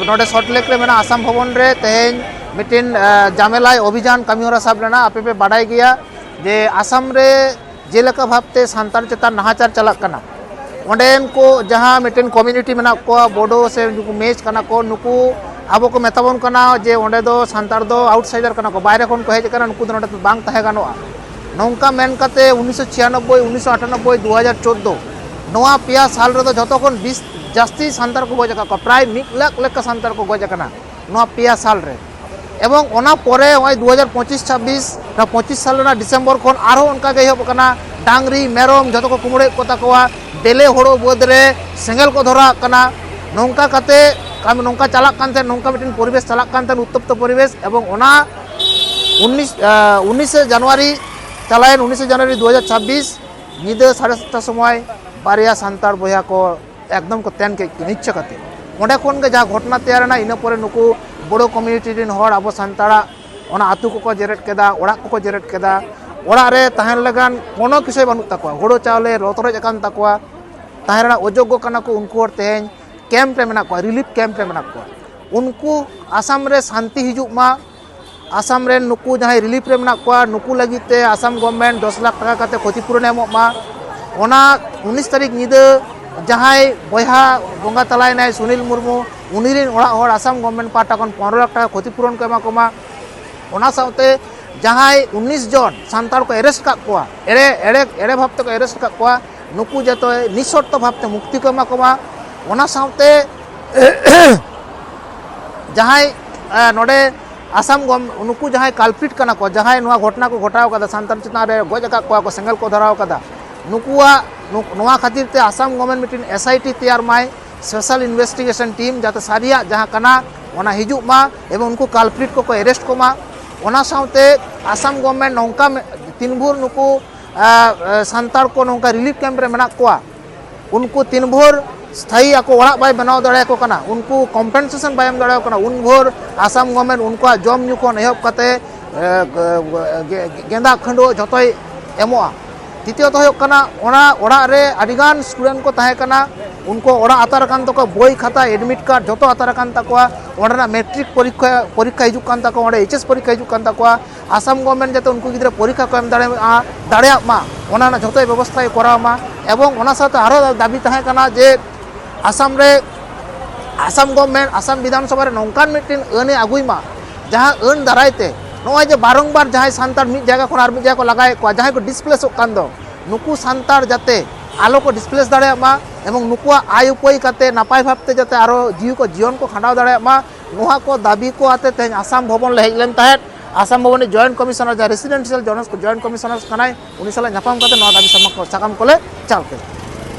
ᱱᱚᱰᱮ ᱥᱚᱞᱴ ᱞᱮᱠ ᱨᱮ ᱢᱮᱱᱟᱜ ᱟᱥᱟᱢ ᱵᱷᱚᱵᱚᱱ ᱨᱮ ᱛᱮᱦᱮᱧ ᱢᱤᱫᱴᱤᱱ ᱡᱟᱢᱮᱞᱟᱭ ᱚᱵᱷᱤᱡᱟᱱ ᱠᱟᱹᱢᱤᱦᱚᱨᱟ ᱥᱟᱵ ᱞᱮᱱᱟ᱾ ᱟᱯᱮ ᱯᱮ ᱵᱟᱰᱟᱭ ᱜᱮᱭᱟ ᱡᱮ ᱟᱥᱟᱢ ᱨᱮ ᱡᱮᱞᱮᱠᱟ ᱵᱷᱟᱵᱽᱛᱮ ᱥᱟᱱᱛᱟᱲ ᱪᱮᱛᱟᱱ ᱱᱟᱦᱟᱪᱟᱨ ᱪᱟᱞᱟᱜ ᱠᱟᱱᱟ, ᱚᱸᱰᱮᱱ ᱠᱚ ᱡᱟᱦᱟᱸ ᱢᱤᱫᱴᱮᱱ ᱠᱚᱢᱤᱭᱩᱱᱤᱴᱤ ᱢᱮᱱᱟᱜ ᱠᱚᱣᱟ, ᱵᱳᱰᱳ ᱥᱮ ᱱᱩᱠᱩ ᱢᱮᱪ ᱠᱟᱱᱟ ᱠᱚ, ᱱᱩᱠᱩ ᱟᱵᱚ ᱠᱚ ᱢᱮᱛᱟ ᱵᱚᱱ ᱠᱟᱱᱟ ᱡᱮ ᱚᱸᱰᱮ ᱫᱚ ᱥᱟᱱᱛᱟᱲ ᱫᱚ ᱟᱣᱩᱴᱥᱟᱭᱰᱟᱨ ᱠᱟᱱᱟ ᱠᱚ, ᱵᱟᱭᱨᱮ ᱠᱷᱚᱱ ᱠᱚ ᱦᱮᱡ ᱟᱠᱟᱱᱟ, ᱱᱩᱠᱩ ᱫᱚ ᱱᱚᱰᱮ ᱫᱚ ᱵᱟᱝ ᱛᱟᱦᱮᱸ ᱜᱟᱱᱚᱜᱼᱟ᱾ ᱱᱚᱝᱠᱟ ᱢᱮᱱ ᱠᱟᱛᱮ ᱩᱱᱤᱥᱥᱚ ᱪᱷᱤᱭᱟᱱᱚᱵᱵᱳᱭ, ᱩᱱᱤᱥᱥᱚ ᱟᱴᱟᱱᱚᱵᱵᱳᱭ, ᱫᱩ ᱦᱟᱡᱟᱨ ᱪᱳᱫᱽᱫᱳ, ᱱᱚᱣᱟ ᱯᱮᱭᱟ ᱥᱟᱞ ᱨᱮᱫᱚ ᱡᱷᱚᱛᱚ ᱠᱷᱚᱱ ᱵᱤᱥ ᱡᱟᱹᱥᱛᱤ ᱥᱟᱱᱛᱟᱲ ᱠᱚ ᱜᱚᱡ ᱟᱠᱟᱫ ᱠᱚᱣᱟ, ᱯᱨᱟᱭ ᱢᱤᱫ ᱞᱟᱠᱷ ᱞᱮᱠᱟ ᱥᱟᱱᱛᱟᱲ ᱠᱚ ᱜᱚᱡ ᱟᱠᱟᱱᱟ ᱱᱚᱣᱟ ᱯᱮᱭᱟ ᱥᱟᱞ ᱨᱮ᱾ ᱮᱵᱚᱝ ᱚᱱᱟ ᱯᱚᱨᱮ ᱱᱚᱜᱼᱚᱭ ᱫᱩ ᱦᱟᱡᱟᱨ ᱯᱚᱸᱪᱤᱥ ᱪᱷᱟᱵᱵᱤᱥ, ᱱᱚᱣᱟ ᱯᱚᱸᱪᱤᱥ ᱥᱟᱞ ᱨᱮᱱᱟᱜ ᱰᱤᱥᱮᱢᱵᱚᱨ ᱠᱷᱚᱱ ᱟᱨᱦᱚᱸ ᱚᱱᱠᱟ ᱜᱮ ᱮᱦᱚᱵ ᱟᱠᱟᱱᱟ᱾ ᱰᱟᱝᱨᱤ, ᱢᱮᱨᱚᱢ ᱡᱷᱚᱛᱚ ᱠᱚ ᱠᱩᱢᱵᱽᱲᱩᱭᱮᱫ ᱠᱚ ᱛᱟᱠᱚᱣᱟ, ᱵᱮᱞᱮ ᱦᱳᱲᱳ ᱵᱟᱹᱫᱽ ᱨᱮ ᱥᱮᱸᱜᱮᱞ ᱠᱚ ᱫᱷᱚᱨᱟᱣᱟᱜ ᱠᱟᱱᱟ᱾ ᱱᱚᱝᱠᱟ ᱠᱟᱛᱮ ᱠᱟᱹᱢᱤ, ᱱᱚᱝᱠᱟ ᱪᱟᱞᱟᱜ ᱠᱟᱱ ᱛᱟᱦᱮᱸᱫ, ᱱᱚᱝᱠᱟ ᱢᱤᱫᱴᱮᱱ ᱯᱚᱨᱤᱵᱮᱥ ᱪᱟᱞᱟᱜ ᱠᱟᱱ ᱛᱟᱦᱮᱸᱫ, ᱩᱛᱛᱚᱯᱛᱚ ᱯᱚᱨᱤᱵᱮᱥ᱾ ᱮᱵᱚᱝ ᱚᱱᱟ ᱩᱱᱤᱥ, ᱟᱸ, ᱩᱱᱤᱥᱮ ᱡᱟᱱᱩᱣᱟᱨᱤ, ᱪᱟᱞᱟᱣᱮᱱ ᱩᱱᱤᱥᱮ ᱡᱟᱱᱩᱣᱟᱨᱤ ᱫᱩ ᱦᱟᱡᱟᱨ ᱪᱷᱟᱵᱵᱤᱥ, ᱧᱤᱫᱟᱹ ᱥᱟᱲᱮ ᱥᱟᱛᱴᱟ ᱥᱚᱢᱚᱭ ᱵᱟᱨᱭᱟ ᱥᱟᱱᱛᱟᱲ ᱵᱚᱭᱦᱟ ᱠᱚ ᱮᱠᱫᱚᱢ ᱠᱚ ᱛᱮᱱ ᱠᱮᱫ ᱠᱤᱱᱟ ᱤᱪᱪᱷᱟᱹ ᱠᱟᱛᱮ᱾ ᱚᱸᱰᱮ ᱠᱷᱚᱱ ᱜᱮ ᱡᱟᱦᱟᱸ ᱜᱷᱚᱴᱚᱱᱟ ᱛᱮᱭᱟᱨ ᱮᱱᱟ, ᱤᱱᱟᱹ ᱯᱚᱨᱮ ᱱᱩᱠᱩ ᱵᱳᱰᱳ ᱠᱚᱢᱤᱭᱩᱱᱤᱴᱤ ᱨᱮᱱ ᱦᱚᱲ ᱟᱵᱚ ᱥᱟᱱᱛᱟᱲᱟᱜ ᱚᱱᱟ ᱟᱹᱛᱩ ᱠᱚᱠᱚ ᱡᱮᱨᱮᱫ ᱠᱮᱫᱟ, ᱚᱲᱟᱜ ᱠᱚᱠᱚ ᱡᱮᱨᱮᱫ ᱠᱮᱫᱟ᱾ ᱚᱲᱟᱜ ᱨᱮ ᱛᱟᱦᱮᱱ ᱞᱟᱹᱜᱤᱫ ᱠᱳᱱᱳ ᱠᱤᱪᱷᱩ ᱵᱟᱹᱱᱩᱜ ᱛᱟᱠᱚᱣᱟ, ᱦᱳᱲᱳ ᱪᱟᱣᱞᱮ ᱨᱚᱛᱨᱚᱡ ᱟᱠᱟᱱ ᱛᱟᱠᱚᱣᱟ, ᱛᱟᱦᱮᱸ ᱨᱮᱱᱟᱜ ᱚᱡᱳᱜᱽᱜᱚ ᱠᱟᱱᱟ ᱠᱚ᱾ ᱩᱱᱠᱩ ᱦᱚᱲ ᱛᱮᱦᱮᱧ ᱠᱮᱢᱯ ᱨᱮ ᱢᱮᱱᱟᱜ ᱠᱚᱣᱟ, ᱨᱤᱞᱤᱯ ᱠᱮᱢᱯ ᱨᱮ ᱢᱮᱱᱟᱜ ᱠᱚᱣᱟ᱾ ᱩᱱᱠᱩ ᱟᱥᱟᱢ ᱨᱮ ᱥᱟᱱᱛᱤ ᱦᱤᱡᱩᱜ ᱢᱟ, ᱟᱥᱟᱢ ᱨᱮᱱ ᱱᱩᱠᱩ ᱡᱟᱦᱟᱸᱭ ᱨᱤᱞᱤᱯ ᱨᱮ ᱢᱮᱱᱟᱜ ᱠᱚᱣᱟ, ᱱᱩᱠᱩ ᱞᱟᱹᱜᱤᱫ ᱛᱮ ᱟᱥᱟᱢ ᱜᱚᱵᱷᱢᱮᱱᱴ ᱫᱚᱥ ᱞᱟᱠᱷ ᱴᱟᱠᱟ ᱠᱟᱛᱮ ᱠᱷᱚᱛᱤᱯᱩᱨᱚᱱᱮ ᱮᱢᱚᱜ ᱢᱟ᱾ ᱚᱱᱟ ᱩᱱᱤᱥ ᱛᱟᱹᱨᱤᱠᱷ ᱧᱤᱫᱟᱹ ᱡᱟᱦᱟᱸᱭ ᱵᱚᱭᱦᱟ ᱵᱚᱸᱜᱟ ᱛᱟᱞᱟᱭᱮᱱᱟᱭ ᱥᱩᱱᱤᱞ ᱢᱩᱨᱢᱩ, ᱩᱱᱤ ᱨᱮᱱ ᱚᱲᱟᱜ ᱦᱚᱲ ᱟᱥᱟᱢ ᱜᱚᱵᱷᱢᱮᱱᱴ ᱯᱟᱦᱴᱟ ᱠᱷᱚᱱ ᱯᱚᱱᱨᱚ ᱞᱟᱠᱷ ᱴᱟᱠᱟ ᱠᱷᱚᱛᱤᱯᱩᱨᱚᱱ ᱠᱚ ᱮᱢᱟ ᱠᱚᱢᱟ᱾ ᱚᱱᱟ ᱥᱟᱶᱛᱮ ᱡᱟᱦᱟᱸᱭ ᱩᱱᱤᱥ ᱡᱚᱱ ᱥᱟᱱᱛᱟᱲ ᱠᱚ ᱮᱨᱮᱥᱴ ᱟᱠᱟᱫ ᱠᱚᱣᱟ, ᱮᱲᱮ, ᱮᱲᱮ, ᱮᱲᱮ ᱵᱷᱟᱵ ᱛᱮᱠᱚ ᱮᱨᱮᱥᱴ ᱟᱠᱟᱫ ᱠᱚᱣᱟ, ᱱᱩᱠᱩ ᱡᱚᱛᱚ ᱱᱤᱥᱚᱨᱛᱚ ᱵᱷᱟᱵ ᱛᱮ ᱢᱩᱠᱛᱤ ᱠᱚ ᱮᱢᱟ ᱠᱚᱢᱟ᱾ ᱚᱱᱟ ᱥᱟᱶᱛᱮ ᱡᱟᱦᱟᱸᱭ, ᱮ, ᱱᱚᱰᱮ ᱟᱥᱟᱢ ᱜᱚᱢ-, ᱱᱩᱠᱩ ᱡᱟᱦᱟᱸᱭ ᱠᱟᱞᱯᱤᱴ ᱠᱟᱱᱟ ᱠᱚ, ᱡᱟᱦᱟᱸᱭ ᱱᱚᱣᱟ ᱜᱷᱚᱴᱚᱱᱟ ᱠᱚ ᱜᱷᱚᱴᱟᱣ ᱠᱟᱫᱟ, ᱥᱟᱱᱛᱟᱲ ᱪᱮᱛᱟᱱ ᱨᱮ ᱜᱚᱡ ᱟᱠᱟᱫ ᱠᱚᱣᱟ ᱠᱚ, ᱥᱮᱸᱜᱮᱞ ᱠᱚ ᱫᱷᱚᱨᱟᱣ ᱠᱟᱫᱟ, ᱱᱩᱠᱩᱣᱟᱜ ᱱᱩ- ᱱᱚᱣᱟ ᱠᱷᱟᱹᱛᱤᱨ ᱛᱮ ᱟᱥᱟᱢ ᱜᱚᱵᱷᱚᱨᱱᱢᱮᱱᱴ ᱢᱤᱫᱴᱤᱱ ᱮᱥ ᱟᱭ ᱴᱤ ᱛᱮᱭᱟᱨ ᱢᱟᱭ, ᱥᱯᱮᱥᱟᱞ ᱤᱱᱵᱷᱮᱥᱴᱤᱜᱮᱥᱚᱱ ᱴᱤᱢ, ᱡᱟᱛᱮ ᱥᱟᱹᱨᱤᱭᱟᱜ ᱡᱟᱦᱟᱸ ᱠᱟᱱᱟ ᱚᱱᱟ ᱦᱤᱡᱩᱜ ᱢᱟ ᱮᱵᱚᱝ ᱩᱱᱠᱩ ᱠᱟᱞᱯᱨᱤᱴ ᱠᱚᱠᱚ ᱮᱨᱮᱥᱴ ᱠᱚᱢᱟ᱾ ᱚᱱᱟ ᱥᱟᱶᱛᱮ ᱟᱥᱟᱢ ᱜᱚᱵᱷᱚᱨᱱᱢᱮᱱᱴ ᱱᱚᱝᱠᱟ ᱢᱮ- ᱛᱤᱱ ᱵᱷᱳᱨ ᱱᱩᱠᱩ ᱟ, ᱟ, ᱥᱟᱱᱛᱟᱲ ᱠᱚ ᱱᱚᱝᱠᱟ ᱨᱤᱞᱤᱯ ᱠᱮᱢᱯ ᱨᱮ ᱢᱮᱱᱟᱜ ᱠᱚᱣᱟ, ᱩᱱᱠᱩ ᱛᱤᱱ ᱵᱷᱳᱨ ᱥᱛᱷᱟᱭᱤ ᱟᱠᱚ ᱚᱲᱟᱜ ᱵᱟᱭ ᱵᱮᱱᱟᱣ ᱫᱟᱲᱮᱭᱟᱠᱚ ᱠᱟᱱᱟ, ᱩᱱᱠᱩ ᱠᱚᱢᱯᱮᱱᱥᱮᱥᱚᱱ ᱵᱟᱭ ᱮᱢ ᱫᱟᱲᱮᱭᱟᱠᱚ ᱠᱟᱱᱟ, ᱩᱱ ᱵᱷᱳᱨ ᱟᱥᱟᱢ ᱜᱚᱵᱷᱚᱨᱱᱢᱮᱱᱴ ᱩᱱᱠᱩᱣᱟᱜ ᱡᱚᱢ ᱧᱩ ᱠᱷᱚᱱ ᱮᱦᱚᱵ ᱠᱟᱛᱮ ᱮ, ᱜᱮ- ᱜᱮ- ᱜᱮᱸᱫᱟᱜ ᱠᱷᱟᱹᱰᱩᱣᱟᱹᱜ ᱡᱷᱚᱛᱚᱭ ᱮᱢᱚᱜᱼᱟ᱾ ᱛᱤᱛᱭᱚᱛᱚ ᱦᱩᱭᱩᱜ ᱠᱟᱱᱟ, ᱚᱱᱟ ᱚᱲᱟᱜ ᱨᱮ ᱟᱹᱰᱤᱜᱟᱱ ᱥᱴᱩᱰᱮᱱᱴ ᱠᱚ ᱛᱟᱦᱮᱸ ᱠᱟᱱᱟ, ᱩᱱᱠᱩ ᱚᱲᱟᱜ ᱟᱛᱟᱨ ᱟᱠᱟᱱ ᱛᱟᱠᱚᱣᱟ, ᱵᱳᱭ ᱠᱷᱟᱛᱟ, ᱮᱰᱢᱤᱴ ᱠᱟᱨᱰ ᱡᱷᱚᱛᱚ ᱟᱛᱟᱨ ᱟᱠᱟᱱ ᱛᱟᱠᱚᱣᱟ᱾ ᱚᱸᱰᱮᱱᱟᱜ ᱢᱮᱴᱨᱤᱠ ᱯᱚᱨᱤᱠᱠᱷᱟ ᱯᱚᱨᱤᱠᱠᱷᱟ ᱦᱤᱡᱩᱜ ᱠᱟᱱ ᱛᱟᱠᱚᱣᱟ, ᱚᱸᱰᱮ ᱮᱭᱤᱪ ᱮᱥ ᱯᱚᱨᱤᱠᱠᱷᱟ ᱦᱤᱡᱩᱜ ᱠᱟᱱ ᱛᱟᱠᱚᱣᱟ᱾ ᱟᱥᱟᱢ ᱜᱚᱵᱷᱚᱨᱱᱢᱮᱱᱴ ᱡᱟᱛᱮ ᱩᱱᱠᱩ ᱜᱤᱫᱽᱨᱟᱹ ᱯᱚᱨᱤᱠᱠᱷᱟ ᱠᱚ ᱮᱢ ᱫᱟᱲᱮᱭᱟᱜᱼᱟ, ᱫᱟᱲᱮᱭᱟᱜ ᱢᱟ, ᱚᱱᱟ ᱨᱮᱱᱟᱜ ᱡᱷᱚᱛᱚᱭ ᱵᱮᱵᱚᱥᱛᱷᱟᱭ ᱠᱚᱨᱟᱣ ᱢᱟ᱾ ᱮᱵᱚᱝ ᱚᱱᱟ ᱥᱟᱶᱛᱮ ᱟᱨᱚ ᱫᱟᱹᱵᱤ ᱛᱟᱦᱮᱸ ᱠᱟᱱᱟ ᱡᱮ ᱟᱥᱟᱢ ᱨᱮ ᱟᱥᱟᱢ ᱜᱚᱵᱷᱚᱨᱱᱢᱮᱱᱴ ᱟᱥᱟᱢ ᱵᱤᱫᱷᱟᱱ ᱥᱚᱵᱷᱟ ᱨᱮ ᱱᱚᱝᱠᱟᱱ ᱢᱤᱫᱴᱮᱱ ᱟᱹᱱ ᱮ ᱟᱹᱜᱩᱭ ᱢᱟ, ᱡᱟᱦᱟᱸ ᱟᱹᱱ ᱫᱟᱨᱟᱭ ᱛᱮ ᱱᱚᱜᱼᱚᱭ ᱡᱮ ᱵᱟᱨᱚᱝᱵᱟᱨ ᱡᱟᱦᱟᱸᱭ ᱥᱟᱱᱛᱟᱲ ᱢᱤᱫ ᱡᱟᱭᱜᱟ ᱠᱷᱚᱱ ᱟᱨ ᱢᱤᱫ ᱡᱟᱭᱜᱟ ᱠᱚ ᱞᱟᱜᱟᱭᱮᱫ ᱠᱚᱣᱟ, ᱡᱟᱦᱟᱸᱭ ᱠᱚ ᱰᱤᱥᱯᱞᱮᱥᱚᱜ ᱠᱟᱱ ᱫᱚ, ᱱᱩᱠᱩ ᱥᱟᱱᱛᱟᱲ ᱡᱟᱛᱮ ᱟᱞᱚ ᱠᱚ ᱰᱤᱥᱯᱞᱮᱥ ᱫᱟᱲᱮᱭᱟᱜ ᱢᱟ ᱮᱵᱚᱝ ᱱᱩᱠᱩᱣᱟᱜ ᱟᱭ ᱩᱯᱟᱹᱭ ᱠᱟᱛᱮ ᱱᱟᱯᱟᱭ ᱵᱷᱟᱵᱽᱛᱮ ᱡᱟᱛᱮ ᱟᱨᱚ ᱡᱤᱣᱤ ᱠᱚ ᱡᱤᱭᱚᱱ ᱠᱚ ᱠᱷᱟᱸᱰᱟᱣ ᱫᱟᱲᱮᱭᱟᱜ ᱢᱟ, ᱱᱚᱣᱟ ᱠᱚ ᱫᱟᱹᱵᱤ ᱠᱚ ᱟᱛᱮ ᱛᱮᱦᱮᱧ ᱟᱥᱟᱢ ᱵᱷᱚᱵᱚᱱ ᱞᱮ ᱦᱮᱡ ᱞᱮᱱ ᱛᱟᱦᱮᱸᱫ᱾ ᱟᱥᱟᱢ ᱵᱷᱚᱵᱚᱱ ᱨᱤᱱᱤᱡ ᱡᱚᱭᱮᱱᱴ ᱠᱚᱢᱤᱥᱚᱱᱟᱨ, ᱡᱟᱦᱟᱸ ᱨᱮᱥᱤᱰᱮᱱᱥᱤᱭᱟᱞ ᱡᱚᱭᱮᱱᱴ ᱠᱚᱢᱤᱥᱚᱱᱟᱨ ᱠᱟᱱᱟᱭ, ᱩᱱᱤ ᱥᱟᱞᱟᱜ ᱧᱟᱯᱟᱢ ᱠᱟᱛᱮ ᱱᱚᱣᱟ ᱫᱟᱹᱵᱤ ᱥᱟᱢᱟ-, ᱥᱟᱠᱟᱢ ᱠᱚᱞᱮ ᱪᱟᱞ ᱠᱮᱫᱟ᱾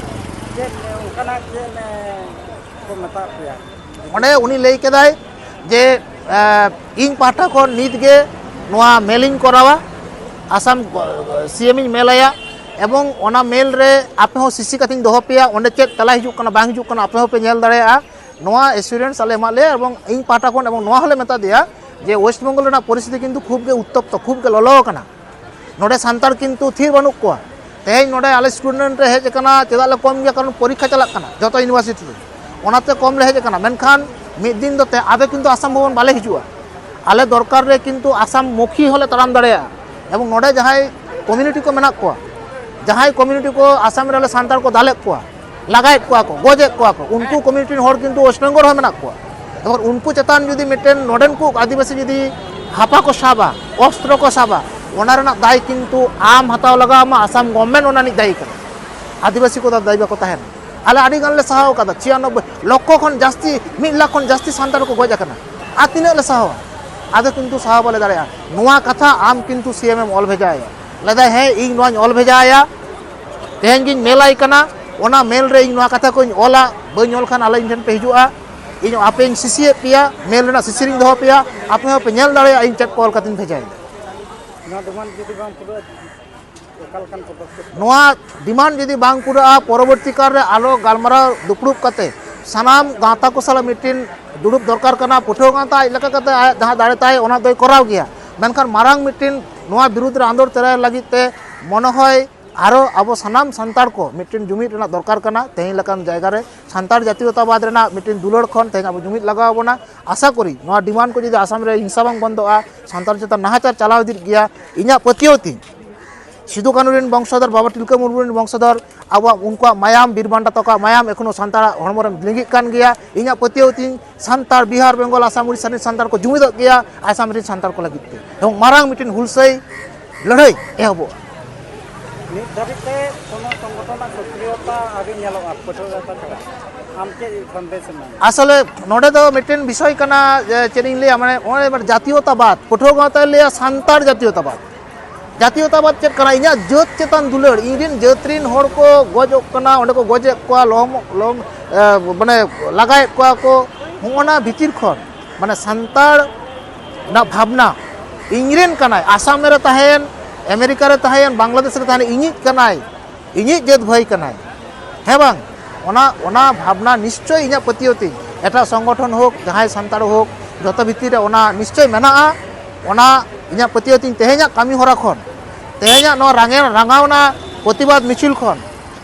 ᱪᱮᱫ ᱚᱱᱠᱟᱱᱟᱜ ᱪᱮᱫ, ᱮ, ᱠᱚ ᱢᱮᱛᱟᱫ ᱯᱮᱭᱟ? ᱚᱸᱰᱮ ᱩᱱᱤ ᱞᱟᱹᱭ ᱠᱮᱫᱟᱭ ᱡᱮ, ᱮ, ᱤᱧ ᱯᱟᱦᱴᱟ ᱠᱷᱚᱱ ᱱᱤᱛ ᱜᱮ ᱱᱚᱣᱟ ᱢᱮᱞ ᱤᱧ ᱠᱚᱨᱟᱣᱟ, ᱟᱥᱟᱢ ᱥᱤ ᱮᱢ ᱤᱧ ᱢᱮᱞ ᱟᱭᱟ, ᱮᱵᱚᱝ ᱚᱱᱟ ᱢᱮᱞ ᱨᱮ ᱟᱯᱮ ᱦᱚᱸ ᱥᱤᱥᱤ ᱠᱟᱛᱮᱧ ᱫᱚᱦᱚ ᱯᱮᱭᱟ, ᱚᱸᱰᱮ ᱪᱮᱫ ᱛᱮᱞᱟ ᱦᱤᱡᱩᱜ ᱠᱟᱱᱟ ᱵᱟᱝ ᱦᱤᱡᱩᱜ ᱠᱟᱱᱟ ᱟᱯᱮ ᱦᱚᱸᱯᱮ ᱧᱮᱞ ᱫᱟᱲᱮᱭᱟᱜᱼᱟ᱾ ᱱᱚᱣᱟ ᱮᱥᱩᱨᱮᱱᱥ ᱟᱞᱮ ᱮᱢᱟᱫ ᱞᱮᱭᱟ ᱮᱵᱚᱝ ᱤᱧ ᱯᱟᱦᱴᱟ ᱠᱷᱚᱱ, ᱮᱵᱚᱝ ᱱᱚᱣᱟ ᱦᱚᱸᱞᱮ ᱢᱮᱛᱟ ᱫᱮᱭᱟ ᱡᱮ ᱳᱭᱮᱥᱴ ᱵᱮᱝᱜᱚᱞ ᱨᱮᱱᱟᱜ ᱯᱚᱨᱤᱥᱛᱷᱤᱛᱤ ᱠᱤᱱᱛᱩ ᱠᱷᱩᱵ ᱜᱮ ᱩᱛᱛᱚᱯᱛᱚ, ᱠᱷᱩᱵ ᱜᱮ ᱞᱚᱞᱚ ᱟᱠᱟᱱᱟ᱾ ᱱᱚᱰᱮ ᱥᱟᱱᱛᱟᱲ ᱠᱤᱱᱛᱩ ᱛᱷᱤᱨ ᱵᱟᱹᱱᱩᱜ ᱠᱚᱣᱟ᱾ ᱛᱮᱦᱮᱧ ᱱᱚᱰᱮ ᱟᱞᱮ ᱥᱴᱩᱰᱮᱱᱴ ᱨᱮ ᱦᱮᱡ ᱟᱠᱟᱱᱟ, ᱪᱮᱫᱟᱜ ᱞᱮ ᱠᱚᱢ ᱜᱮᱭᱟ? ᱠᱟᱨᱚᱱ ᱯᱚᱨᱤᱠᱠᱷᱟ ᱪᱟᱞᱟᱜ ᱠᱟᱱᱟ ᱡᱚᱛᱚ ᱤᱭᱩᱱᱤᱵᱷᱟᱨᱥᱤᱴᱤ ᱨᱮ, ᱚᱱᱟᱛᱮ ᱠᱚᱢ ᱞᱮ ᱦᱮᱡ ᱟᱠᱟᱱᱟ᱾ ᱢᱮᱱᱠᱷᱟᱱ ᱢᱤᱫ ᱫᱤᱱ ᱫᱚ ᱛᱮ ᱟᱫᱚ ᱠᱤᱱᱛᱩ ᱟᱥᱟᱢ ᱵᱷᱚᱵᱚᱱ ᱵᱟᱞᱮ ᱦᱤᱡᱩᱜᱼᱟ᱾ ᱟᱞᱮ ᱫᱚᱨᱠᱟᱨ ᱨᱮ ᱠᱤᱱᱛᱩ ᱟᱥᱟᱢ ᱢᱩᱠᱷᱤ ᱦᱚᱸᱞᱮ ᱛᱟᱲᱟᱢ ᱫᱟᱲᱮᱭᱟᱜᱼᱟ᱾ ᱮᱵᱚᱝ ᱱᱚᱰᱮ ᱡᱟᱦᱟᱸᱭ ᱠᱚᱢᱤᱭᱩᱱᱤᱴᱤ ᱠᱚ ᱢᱮᱱᱟᱜ ᱠᱚᱣᱟ, ᱡᱟᱦᱟᱸᱭ ᱠᱚᱢᱤᱭᱩᱱᱤᱴᱤ ᱠᱚ ᱟᱥᱟᱢ ᱨᱮ ᱟᱞᱮ ᱥᱟᱱᱛᱟᱲ ᱠᱚ ᱫᱟᱞᱮᱫ ᱠᱚᱣᱟ, ᱞᱟᱜᱟᱭᱮᱫ ᱠᱚᱣᱟ ᱠᱚ, ᱜᱚᱡᱮᱫ ᱠᱚᱣᱟ ᱠᱚ, ᱩᱱᱠᱩ ᱠᱚᱢᱤᱭᱩᱱᱤᱴᱤ ᱨᱮᱱ ᱦᱚᱲ ᱠᱤᱱᱛᱩ ᱳᱭᱮᱥᱴ ᱵᱮᱝᱜᱚᱞ ᱨᱮᱦᱚᱸ ᱢᱮᱱᱟᱜ ᱠᱚᱣᱟ᱾ ᱮᱵᱚᱝ ᱩᱱᱠᱩ ᱪᱮᱛᱟᱱ ᱡᱩᱫᱤ ᱢᱤᱫᱴᱮᱱ ᱱᱚᱰᱮᱱ ᱠᱚ ᱟᱹᱫᱤᱵᱟᱹᱥᱤ ᱡᱩᱫᱤ ᱦᱟᱯᱟ ᱠᱚ ᱥᱟᱵᱟ, ᱚᱥᱛᱨᱚ ᱠᱚ ᱥᱟᱵᱟ, ᱚᱱᱟ ᱨᱮᱱᱟᱜ ᱫᱟᱭ ᱠᱤᱱᱛᱩ ᱟᱢ ᱦᱟᱛᱟᱣ ᱞᱟᱜᱟᱣ ᱟᱢᱟ, ᱟᱥᱟᱢ ᱜᱚᱵᱷᱢᱮᱱᱴ ᱚᱱᱟ ᱨᱤᱱᱤᱡ ᱫᱟᱭᱤ ᱠᱟᱱᱟ᱾ ᱟᱹᱫᱤᱵᱟᱹᱥᱤ ᱠᱚᱫᱚ ᱫᱟᱭᱤ ᱵᱟᱠᱚ ᱛᱟᱦᱮᱱᱟ᱾ ᱟᱞᱮ ᱟᱹᱰᱤ ᱜᱟᱱ ᱞᱮ ᱥᱟᱦᱟᱣ ᱟᱠᱟᱫᱟ, ᱪᱷᱤᱭᱟᱱᱚᱵᱵᱳᱭ ᱞᱚᱠᱠᱷᱚ ᱠᱷᱚᱱ ᱡᱟᱹᱥᱛᱤ, ᱢᱤᱫ ᱞᱟᱠᱷ ᱠᱷᱚᱱ ᱡᱟᱹᱥᱛᱤ ᱥᱟᱱᱛᱟᱲ ᱠᱚ ᱜᱚᱡ ᱟᱠᱟᱱᱟ᱾ ᱟᱨ ᱛᱤᱱᱟᱹᱜ ᱞᱮ ᱥᱟᱦᱟᱣᱟ? ᱟᱫᱚ ᱠᱤᱱᱛᱩ ᱥᱟᱦᱟᱣ ᱵᱟᱞᱮ ᱫᱟᱲᱮᱭᱟᱜᱼᱟ᱾ ᱱᱚᱣᱟ ᱠᱟᱛᱷᱟ ᱟᱢ ᱠᱤᱱᱛᱩ ᱥᱤ ᱮᱢ ᱮᱢ ᱚᱞ ᱵᱷᱮᱡᱟ ᱟᱭᱟ᱾ ᱞᱟᱹᱭᱫᱟᱭ, ᱦᱮᱸ, ᱤᱧ ᱱᱚᱣᱟᱧ ᱚᱞ ᱵᱷᱮᱡᱟ ᱟᱭᱟ᱾ ᱛᱮᱦᱮᱧ ᱜᱤᱧ ᱢᱮᱞᱟᱭ ᱠᱟᱱᱟ, ᱚᱱᱟ ᱢᱮᱞ ᱨᱮ ᱤᱧ ᱱᱚᱣᱟ ᱠᱟᱛᱷᱟ ᱠᱚᱧ ᱚᱞᱟ, ᱵᱟᱹᱧ ᱚᱞ ᱠᱷᱟᱱ ᱟᱞᱮ ᱤᱧ ᱴᱷᱮᱱ ᱯᱮ ᱦᱤᱡᱩᱜᱼᱟ, ᱤᱧ ᱟᱯᱮᱧ ᱥᱤᱥᱤᱭᱮᱫ ᱯᱮᱭᱟ, ᱢᱮᱞ ᱨᱮᱱᱟᱜ ᱥᱤᱥᱤᱨᱤᱧ ᱫᱚᱦᱚ ᱯᱮᱭᱟ, ᱟᱯᱮ ᱦᱚᱸᱯᱮ ᱧᱮᱞ ᱫᱟᱲᱮᱭᱟᱜᱼᱟ ᱤᱧ ᱪᱮᱫ ᱠᱚ ᱚᱞ ᱠᱟᱛᱮᱧ ᱵᱷᱮᱡᱟᱭᱮᱫᱟ᱾ ᱱᱚᱣᱟ ᱰᱤᱢᱟᱱᱰ ᱡᱩᱫᱤ ᱵᱟᱝ ᱯᱩᱨᱟᱹᱜᱼᱟ, ᱚᱠᱟ ᱞᱮᱠᱟᱱ ᱯᱚᱫᱚᱠᱷᱮᱯ? ᱱᱚᱣᱟ ᱰᱤᱢᱟᱱᱰ ᱡᱩᱫᱤ ᱵᱟᱝ ᱯᱩᱨᱟᱹᱜᱼᱟ, ᱯᱚᱨᱚᱵᱚᱨᱛᱤ ᱠᱟᱞ ᱨᱮ ᱟᱨᱚ ᱜᱟᱞᱢᱟᱨᱟᱣ ᱫᱩᱯᱲᱩᱵ ᱠᱟᱛᱮ ᱥᱟᱱᱟᱢ ᱜᱟᱶᱛᱟ ᱠᱚ ᱥᱟᱞᱟᱜ ᱢᱤᱫᱴᱤᱱ ᱫᱩᱲᱩᱵ ᱫᱚᱨᱠᱟᱨ ᱠᱟᱱᱟ᱾ ᱯᱟᱹᱴᱷᱩᱣᱟᱹ ᱜᱟᱶᱛᱟ ᱟᱡ ᱞᱮᱠᱟ ᱠᱟᱛᱮ ᱟᱭᱟᱜ ᱡᱟᱦᱟᱸ ᱫᱟᱲᱮ ᱛᱟᱭ ᱚᱱᱟ ᱫᱚᱭ ᱠᱚᱨᱟᱣ ᱜᱮᱭᱟ, ᱢᱮᱱᱠᱷᱟᱱ ᱢᱟᱨᱟᱝ ᱢᱤᱫᱴᱤᱱ ᱱᱚᱣᱟ ᱵᱤᱨᱩᱫᱽ ᱨᱮ ᱟᱸᱫᱳᱲ ᱪᱟᱞᱟᱣ ᱞᱟᱹᱜᱤᱫ ᱛᱮ ᱢᱚᱱᱮ ᱦᱚᱭ ᱟᱨᱚ ᱟᱵᱚ ᱥᱟᱱᱟᱢ ᱥᱟᱱᱛᱟᱲ ᱠᱚ ᱢᱤᱫᱴᱤᱱ ᱡᱩᱢᱤᱫ ᱨᱮᱱᱟᱜ ᱫᱚᱨᱠᱟᱨ ᱠᱟᱱᱟ᱾ ᱛᱮᱦᱮᱧ ᱞᱮᱠᱟᱱ ᱡᱟᱭᱜᱟ ᱨᱮ ᱥᱟᱱᱛᱟᱲ ᱡᱟᱛᱤᱭᱚᱛᱟᱵᱟᱫᱽ ᱨᱮᱱᱟᱜ ᱢᱤᱫᱴᱤᱱ ᱫᱩᱞᱟᱹᱲ ᱠᱷᱚᱱ ᱛᱮᱦᱮᱧ ᱟᱵᱚ ᱡᱩᱢᱤᱫ ᱞᱟᱜᱟᱣ ᱟᱵᱚᱱᱟ᱾ ᱟᱥᱟ ᱠᱚᱨᱤ ᱱᱚᱣᱟ ᱰᱤᱢᱟᱱᱰ ᱠᱚ ᱡᱩᱫᱤ ᱟᱥᱟᱢ ᱨᱮ ᱦᱤᱝᱥᱟ ᱵᱟᱝ ᱵᱚᱱᱫᱚᱜᱼᱟ, ᱥᱟᱱᱛᱟᱲ ᱪᱮᱛᱟᱱ ᱱᱟᱦᱟᱪᱟᱨ ᱪᱟᱞᱟᱣ ᱤᱫᱤᱜ ᱜᱮᱭᱟ᱾ ᱤᱧᱟᱹᱜ ᱯᱟᱹᱛᱭᱟᱹᱣ ᱛᱤᱧ ᱥᱤᱫᱩ ᱠᱟᱹᱱᱩ ᱨᱮᱱ ᱵᱚᱝᱥᱚᱫᱷᱚᱨ, ᱵᱟᱵᱟ ᱛᱤᱞᱠᱟᱹ ᱢᱩᱨᱢᱩ ᱨᱮᱱ ᱵᱚᱝᱥᱚᱫᱷᱚᱨ, ᱟᱵᱚᱣᱟᱜ ᱩᱱᱠᱩᱣᱟᱜ ᱢᱟᱭᱟᱢ, ᱵᱤᱨ ᱵᱟᱱᱴᱟ ᱛᱟᱠᱚᱣᱟᱜ ᱢᱟᱭᱟᱢ ᱮᱠᱷᱚᱱᱳ ᱥᱟᱱᱛᱟᱲᱟᱜ ᱦᱚᱲᱢᱚ ᱨᱮ ᱞᱤᱸᱜᱤᱜ ᱠᱟᱱ ᱜᱮᱭᱟ᱾ ᱤᱧᱟᱹᱜ ᱯᱟᱹᱛᱭᱟᱹᱣ ᱛᱤᱧ ᱥᱟᱱᱛᱟᱲ ᱵᱤᱦᱟᱨ, ᱵᱮᱝᱜᱚᱞ, ᱟᱥᱟᱢ, ᱩᱲᱤᱥᱥᱟ ᱨᱮᱱ ᱥᱟᱱᱛᱟᱲ ᱠᱚ ᱡᱩᱢᱤᱫᱚᱜ ᱜᱮᱭᱟ ᱟᱥᱟᱢ ᱨᱮᱱ ᱥᱟᱱᱛᱟᱲ ᱠᱚ ᱞᱟᱹᱜᱤᱫ ᱛᱮ, ᱮᱵᱚᱝ ᱢᱟᱨᱟᱝ ᱢᱤᱫᱴᱮᱱ ᱦᱩᱞᱥᱟᱹᱭ ᱞᱟᱹᱲᱦᱟᱹᱭ ᱮᱦᱚᱵᱚᱜᱼᱟ᱾ ᱱᱤᱛ ᱫᱷᱟᱹᱵᱤᱡ ᱛᱮ ᱠᱳᱱᱳ ᱥᱚᱝᱜᱚᱴᱷᱚᱱᱟᱜ ᱥᱚᱠᱨᱤᱭᱚᱛᱟ ᱟᱹᱣᱨᱤ ᱧᱮᱞᱚᱜᱼᱟ ᱯᱟᱹᱴᱷᱩᱣᱟᱹ ᱜᱟᱶᱛᱟ ᱪᱷᱟᱲᱟ᱾ ᱟᱢ ᱪᱮᱫ ᱥᱚᱱᱫᱮᱥ ᱮᱢ ᱮᱢᱟ? ᱟᱥᱚᱞᱮ ᱱᱚᱰᱮ ᱫᱚ ᱢᱤᱫᱴᱮᱱ ᱵᱤᱥᱚᱭ ᱠᱟᱱᱟ, ᱡᱮ ᱪᱮᱫ ᱤᱧ ᱞᱟᱹᱭᱟ, ᱢᱟᱱᱮ ᱱᱚᱜᱼᱚᱭ ᱡᱟᱛᱤᱭᱚᱛᱟᱵᱟᱫᱽ, ᱯᱟᱹᱴᱷᱩᱣᱟᱹ ᱜᱟᱶᱛᱟᱭ ᱞᱟᱹᱭᱟ ᱥᱟᱱᱛᱟᱲ ᱡᱟᱛᱤᱭᱚᱛᱟᱵᱟᱫᱽ᱾ ᱡᱟᱛᱤᱭᱚᱛᱟᱵᱟᱫᱽ ᱪᱮᱫ ᱠᱟᱱᱟ? ᱤᱧᱟᱹᱜ ᱡᱟᱹᱛ ᱪᱮᱛᱟᱱ ᱫᱩᱞᱟᱹᱲ, ᱤᱧ ᱨᱮᱱ ᱡᱟᱹᱛ ᱨᱮᱱ ᱦᱚᱲ ᱠᱚ ᱜᱚᱡᱚᱜ ᱠᱟᱱᱟ, ᱚᱸᱰᱮ ᱠᱚ ᱜᱚᱡᱮᱫ ᱠᱚᱣᱟ, ᱞᱚᱦᱚᱢ ᱞᱚᱦᱚᱢ ᱮ, ᱢᱟᱱᱮ ᱞᱟᱜᱟᱭᱮᱫ ᱠᱚᱣᱟ ᱠᱚ, ᱦᱚᱸᱜᱼᱚ ᱱᱟ ᱵᱷᱤᱛᱤᱨ ᱠᱷᱚᱱ, ᱢᱟᱱᱮ ᱥᱟᱱᱛᱟᱲ ᱨᱮᱱᱟᱜ ᱵᱷᱟᱵᱽᱱᱟ, ᱤᱧ ᱨᱮᱱ ᱠᱟᱱᱟᱭ, ᱟᱥᱟᱢ ᱨᱮ ᱛᱟᱦᱮᱸᱭᱮᱱ, ᱟᱢᱮᱨᱤᱠᱟ ᱨᱮ ᱛᱟᱦᱮᱸᱭᱮᱱ, ᱵᱟᱝᱞᱟᱫᱮᱥ ᱨᱮ ᱛᱟᱦᱮᱸᱭᱮᱱ, ᱤᱧᱤᱡ ᱠᱟᱱᱟᱭ, ᱤᱧᱤᱡ ᱡᱟᱹᱛ ᱵᱷᱟᱹᱭ ᱠᱟᱱᱟᱭ, ᱦᱮᱸ ᱵᱟᱝ? ᱚᱱᱟ, ᱚᱱᱟ ᱵᱷᱟᱵᱽᱱᱟ ᱱᱤᱥᱪᱳᱭ ᱤᱧᱟᱹᱜ ᱯᱟᱹᱛᱭᱟᱹᱣ ᱛᱤᱧ, ᱮᱴᱟᱜ ᱥᱚᱝᱜᱚᱴᱷᱚᱱ ᱦᱳᱠ, ᱡᱟᱦᱟᱸᱭ ᱥᱟᱱᱛᱟᱲ ᱦᱳᱠ, ᱡᱚᱛᱚ ᱵᱷᱤᱛᱤᱨ ᱨᱮ ᱚᱱᱟ ᱱᱤᱥᱪᱳᱭ ᱢᱮᱱᱟᱜᱼᱟ᱾ ᱚᱱᱟ ᱤᱧᱟᱹᱜ ᱯᱟᱹᱛᱭᱟᱹᱣ ᱛᱤᱧ ᱛᱮᱦᱮᱧᱟᱜ ᱠᱟᱹᱢᱤ ᱦᱚᱨᱟ ᱠᱷᱚᱱ, ᱛᱮᱦᱮᱧᱟᱜ ᱱᱚᱣᱟ ᱨᱟᱸᱜᱮ-, ᱨᱟᱸᱜᱟᱣᱱᱟ ᱯᱨᱚᱛᱤᱵᱟᱫᱽ ᱢᱤᱪᱷᱤᱞ ᱠᱷᱚᱱ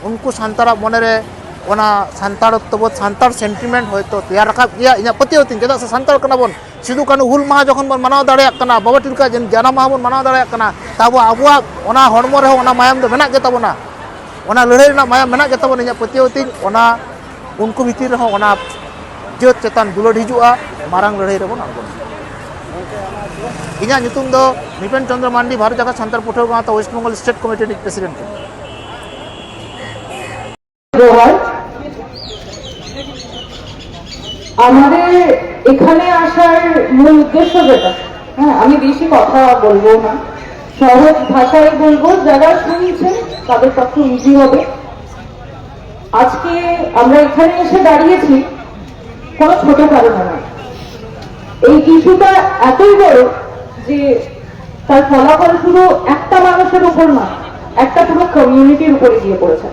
ᱩᱱᱠᱩ ᱥᱟᱱᱛᱟᱲᱟᱜ ᱢᱚᱱᱮᱨᱮ ᱚᱱᱟ ᱥᱟᱱᱛᱟᱲᱚᱛᱛᱚᱵᱳᱫᱷ, ᱥᱟᱱᱛᱟᱲ ᱥᱮᱱᱴᱤᱢᱮᱱᱴ ᱦᱚᱭᱛᱳ ᱛᱮᱭᱟᱨ ᱨᱟᱠᱟᱵ ᱜᱮᱭᱟ, ᱤᱧᱟᱹᱜ ᱯᱟᱹᱛᱭᱟᱹᱣ ᱛᱤᱧ᱾ ᱪᱮᱫᱟᱜ ᱥᱮ ᱥᱟᱱᱛᱟᱲ ᱠᱟᱱᱟ ᱵᱚᱱ, ᱥᱤᱫᱩ ᱠᱟᱹᱱᱦᱩ ᱦᱩᱞ ᱢᱟᱦᱟ ᱡᱚᱠᱷᱚᱱ ᱵᱚᱱ ᱢᱟᱱᱟᱣ ᱫᱟᱲᱮᱭᱟᱜ ᱠᱟᱱᱟ, ᱵᱟᱵᱟ ᱛᱤᱞᱠᱟᱹ ᱡᱟᱱᱟᱢ ᱢᱟᱦᱟ ᱵᱚᱱ ᱢᱟᱱᱟᱣ ᱫᱟᱲᱮᱭᱟᱜ ᱠᱟᱱᱟ, ᱛᱟᱵᱚ ᱟᱵᱚᱣᱟᱜ ᱚᱱᱟ ᱦᱚᱲᱢᱚ ᱨᱮᱦᱚᱸ ᱚᱱᱟ ᱢᱟᱭᱟᱢ ᱫᱚ ᱢᱮᱱᱟᱜ ᱜᱮ ᱛᱟᱵᱚᱱᱟ, ᱚᱱᱟ ᱞᱟᱹᱲᱦᱟᱹᱭ ᱨᱮᱱᱟᱜ ᱢᱟᱭᱟᱢ ᱢᱮᱱᱟᱜ ᱜᱮ ᱛᱟᱵᱚᱱᱟ᱾ ᱤᱧᱟᱹᱜ ᱯᱟᱹᱛᱭᱟᱹᱣ ᱛᱤᱧ ᱚᱱᱟ ᱩᱱᱠᱩ ᱵᱷᱤᱛᱤᱨ ᱨᱮᱦᱚᱸ ᱚᱱᱟ ᱡᱟᱹᱛ ᱪᱮᱛᱟᱱ ᱫᱩᱞᱟᱹᱲ ᱦᱤᱡᱩᱜᱼᱟ, ᱢᱟᱨᱟᱝ ᱞᱟᱹᱲᱦᱟᱹᱭ ᱨᱮᱵᱚᱱ ᱟᱬᱜᱚᱱᱟ᱾ ᱤᱧᱟᱹᱜ ᱧᱩᱛᱩᱢ ᱫᱚ ᱱᱤᱯᱮᱱ ᱪᱚᱸᱫᱽᱨᱚ ᱢᱟᱱᱰᱤ, ᱵᱷᱟᱨᱚᱛ ᱡᱟᱠᱟᱛ ᱥᱟᱱᱛᱟᱲ ᱯᱟᱹᱴᱷᱩᱣᱟᱹ ᱜᱟᱶᱛᱟ ᱳᱭᱮᱥᱴ ᱵᱮᱝᱜᱚᱞ ᱥᱴᱮᱴ ᱠᱚᱢᱤᱴᱤ ᱨᱤᱱᱤᱡ ᱯᱨᱮᱥᱤᱰᱮᱱᱴ ᱠᱟᱱᱟᱹᱧ᱾ ᱡᱚᱦᱟᱨ᱾ আমাদের এখানে আসার মূল উদ্দেশ্য যেটা, হ্যাঁ, আমি বেশি কথা বলবো না, সহজ ভাষায় বলবো, যারা শুনছেন তাদের পক্ষে ইজি হবে। আজকে আমরা এখানে এসে দাঁড়িয়েছি কোনো ছোট কারণে নয়। এই ইস্যুটা এতই বড় যে তার ফলাফল শুধু একটা মানুষের উপর না, একটা পুরো কমিউনিটির উপরে গিয়ে পড়েছে।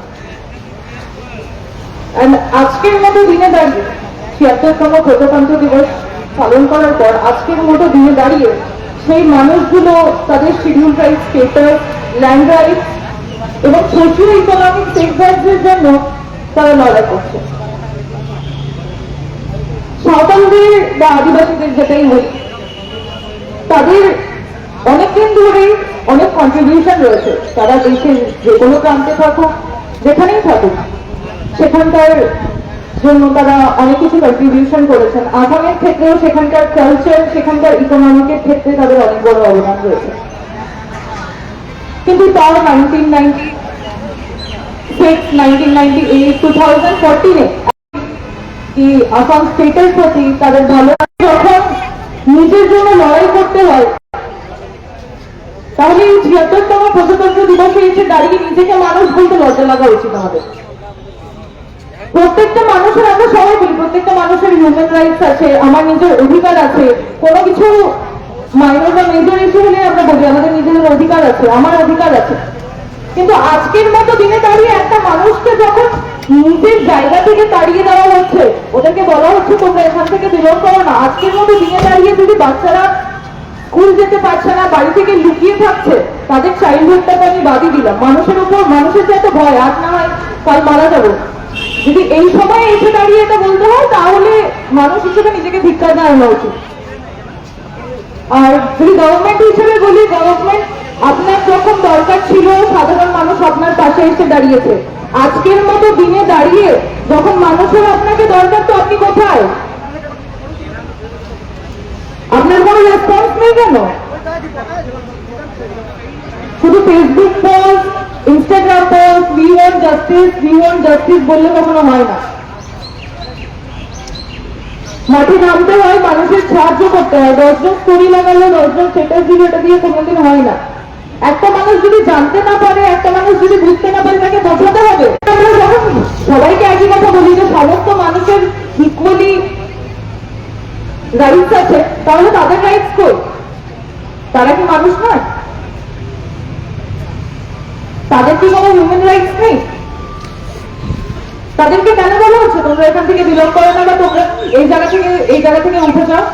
And আজকের মতো দিনে দাঁড়িয়ে, ছিয়াত্তরতম প্রজাতন্ত্র দিবস পালন করার পর আজকের মতো দিনে দাঁড়িয়ে সেই মানুষগুলো তাদের schedule tribe status, land rights এবং সোশিও ইকোনমিক সেফগার্ডস এর জন্য তারা লড়াই করছে। সাঁওতালদের বা আদিবাসীদের যেটাই হোক, তাদের অনেকদিন ধরেই অনেক কন্ট্রিবিউশন রয়েছে। তারা দেশের যে কোনো প্রান্তে থাকুক, যেখানেই থাকুক, সেখানকার জন্য তারা অনেক কিছু কন্ট্রিবিউশন করেছেন। আসামের ক্ষেত্রেও সেখানকার কালচার, সেখানকার ইকোনমিকের ক্ষেত্রে তাদের অনেক বড় অবদান রয়েছে। কিন্তু তাও nineteen ninety six, nineteen ninety eight, two thousand ফোরটিনে কি আসাম স্টেটের প্রতি তাদের ভালো, যখন নিজের জন্য লড়াই করতে হয়, তাহলে এই ছিয়াত্তরতম প্রজাতন্ত্র দিবসে এসে দাঁড়িয়ে নিজেকে মানুষ বলতে লজ্জা লাগা উচিত আমাদের। প্রত্যেকটা মানুষের, আমরা সবাই বলি, প্রত্যেকটা মানুষের হিউম্যান রাইটস আছে, আমার নিজের অধিকার আছে। কোনো কিছু মাইনর বা মেজর ইস্যু হলে আমরা বলি আমাদের নিজেদের অধিকার আছে, আমার অধিকার আছে। কিন্তু আজকের মতো দিনে দাঁড়িয়ে একটা মানুষকে যখন নিজের জায়গা থেকে তাড়িয়ে দেওয়া হচ্ছে, ওদেরকে বলা হচ্ছে তোমরা এখান থেকে বিলং করো না, আজকের মতো দিনে দাঁড়িয়ে যদি বাচ্চারা স্কুল যেতে পারছে না, বাড়ি থেকে লুকিয়ে থাকছে, তাদের চাইল্ডহুডটাকে আমি বাদই দিলাম। মানুষের উপর, মানুষের যে এত ভয়, আজ না হয় কাল মারা যাবো, যদি এই সময় এসে দাঁড়িয়ে এটা বলতে হয়, তাহলে মানুষ হিসেবে নিজেকে ধিক্কার জানানো উচিত। আর যদি গভর্নমেন্ট হিসেবে বলি, গভর্নমেন্ট আপনার যখন দরকার ছিল, সাধারণ মানুষ আপনার পাশে এসে দাঁড়িয়েছে। আজকের মতো দিনে দাঁড়িয়ে যখন মানুষের আপনাকে দরকার, তো আপনি কোথায়? আপনার কোনো রেসপন্স নেই কেন? শুধু Facebook post, Instagram post, "We want justice, we want justice" বললে কখনো হয় না। মাঠে নামতে হয়, মানুষের সাহায্য করতে হয়। দশজন স্টোরি লাগালো, দশজন স্ট্যাটাস দিল, এটা দিয়ে কোনোদিন হয় না। একটা মানুষ যদি জানতে না পারে, একটা মানুষ যদি বুঝতে না পারে, তাকে বোঝাতে হবে। আমরা যখন সবাইকে একই কথা বলি যে সমস্ত মানুষের ইকুয়ালি রাইটস আছে, তাহলে তাদের রাইটস কই? তারা কি মানুষ নয়? তাদের কি কোনো হিউম্যান রাইটস নেই? তাদেরকে কেন বলা হচ্ছে তোমরা এখান থেকে বিলং করো না, বা তোমরা এই জায়গা থেকে, এই জায়গা থেকে উঠে যাও?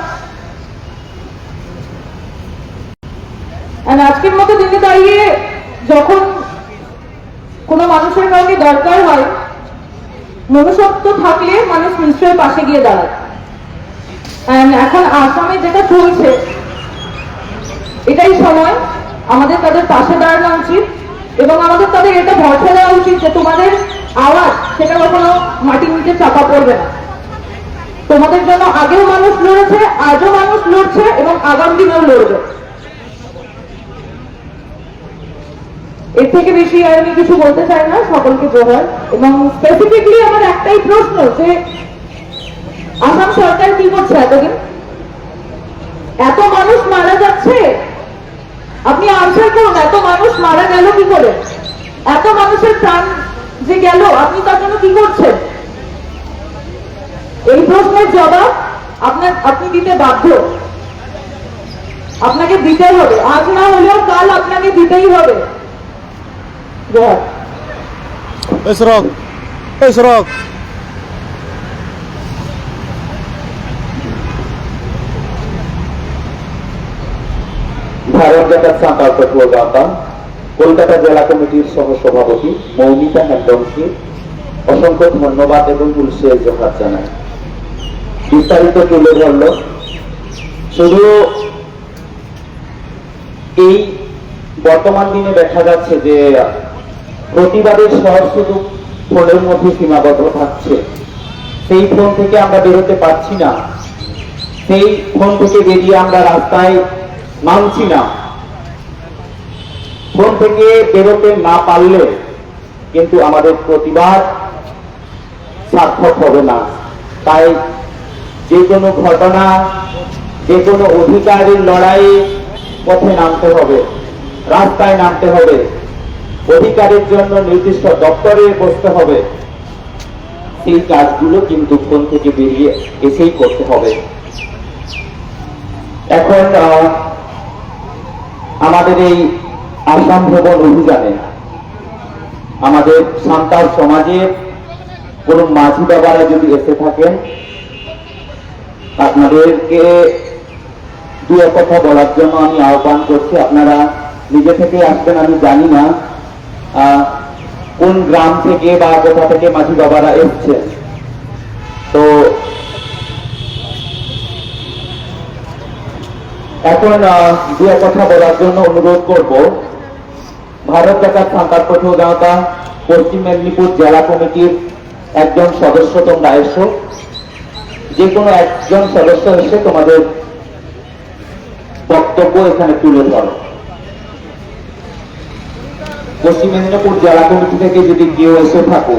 আর আজকের মতো দিনে দাঁড়িয়ে যখন কোনো মানুষের কাউকে দরকার হয়, মনুষ্যত্ব থাকলে মানুষ নিশ্চয়ই পাশে গিয়ে দাঁড়ায়। অ্যান্ড এখন আসামে যেটা চলছে, এটাই সময় আমাদের তাদের পাশে দাঁড়ানো উচিত এবং আমাদের তাদের এটা ভরসা দেওয়া উচিত যে তোমাদের আওয়াজ সেটা কখনো মাটির নিচে চাপা পড়বে না। তোমাদের জন্য আগেও মানুষ লড়েছে, আজও মানুষ লড়ছে এবং আগামী দিনেও লড়বে। এর থেকে বেশি আর আমি কিছু বলতে চাই না। সকলকে জোহার। এবং স্পেসিফিকলি আমার একটাই প্রশ্ন যে আসাম সরকার কি করছে এতদিন? এত মানুষ মারা যাচ্ছে, আপনি আনসার করুন, এত মানুষ মারা গেল কি করে? এত মানুষের প্রাণ যে গেল, আপনি তার জন্য কি করছেন? এই প্রশ্নের জবাব আপনার, আপনি দিতে বাধ্য। আপনাকে দিতে হবে, আজ না হলেও কাল আপনাকে দিতেই হবে। জোহার। এই সড়ক, এই সড়ক। ভারত জাকাত সান্তাল পেট্রোল দাতা কলকাতা জেলা কমিটির সহ সভাপতি মৌমিতা হেমব্রমকে অসংখ্য ধন্যবাদ এবং উলসে জোহার জানাই। বিস্তারিত তুলে ধরল। শুধু এই বর্তমান দিনে দেখা যাচ্ছে যে প্রতিবাদের স্বর শুধু ফোনের মধ্যে সীমাবদ্ধ থাকছে। সেই ফোন থেকে আমরা বেরোতে পারছি না, সেই ফোন থেকে বেরিয়ে আমরা রাস্তায় নামছি না। ফোন থেকে বেরোতে না পারলে কিন্তু আমাদের প্রতিবাদ সার্থক হবে না। তাই যে কোনো ঘটনা, যে কোনো অধিকারের লড়াই পথে নামতে হবে। রাস্তায় নামতে হবে, অধিকারের জন্য নির্দিষ্ট দপ্তরে বসতে হবে, সেই কাজগুলো কিন্তু ফোন থেকে বেরিয়ে এসেই করতে হবে। এখন আহ, আমাদের এই আসাম ভ্রমণ অভিযানে আমাদের সাঁওতাল সমাজের কোনো মাঝি বাবারা যদি এসে থাকেন, আপনাদেরকে দু এক কথা বলার জন্য আমি আহ্বান করছি। আপনারা নিজে থেকে আসবেন, আমি জানি না আহ, কোন গ্রাম থেকে বা কোথা থেকে মাঝি বাবারা এসছেন। তো এখন আহ, দু এক কথা বলার জন্য অনুরোধ করব, ভারত জাকাত সাঁওতাল পাঠুয়া গাঁওতা পশ্চিম মেদিনীপুর জেলা কমিটির একজন সদস্য তোমরা এসো, যে কোনো একজন সদস্য এসে তোমাদের বক্তব্য এখানে তুলে ধরো। পশ্চিম মেদিনীপুর জেলা কমিটি থেকে যদি কেউ এসে থাকো,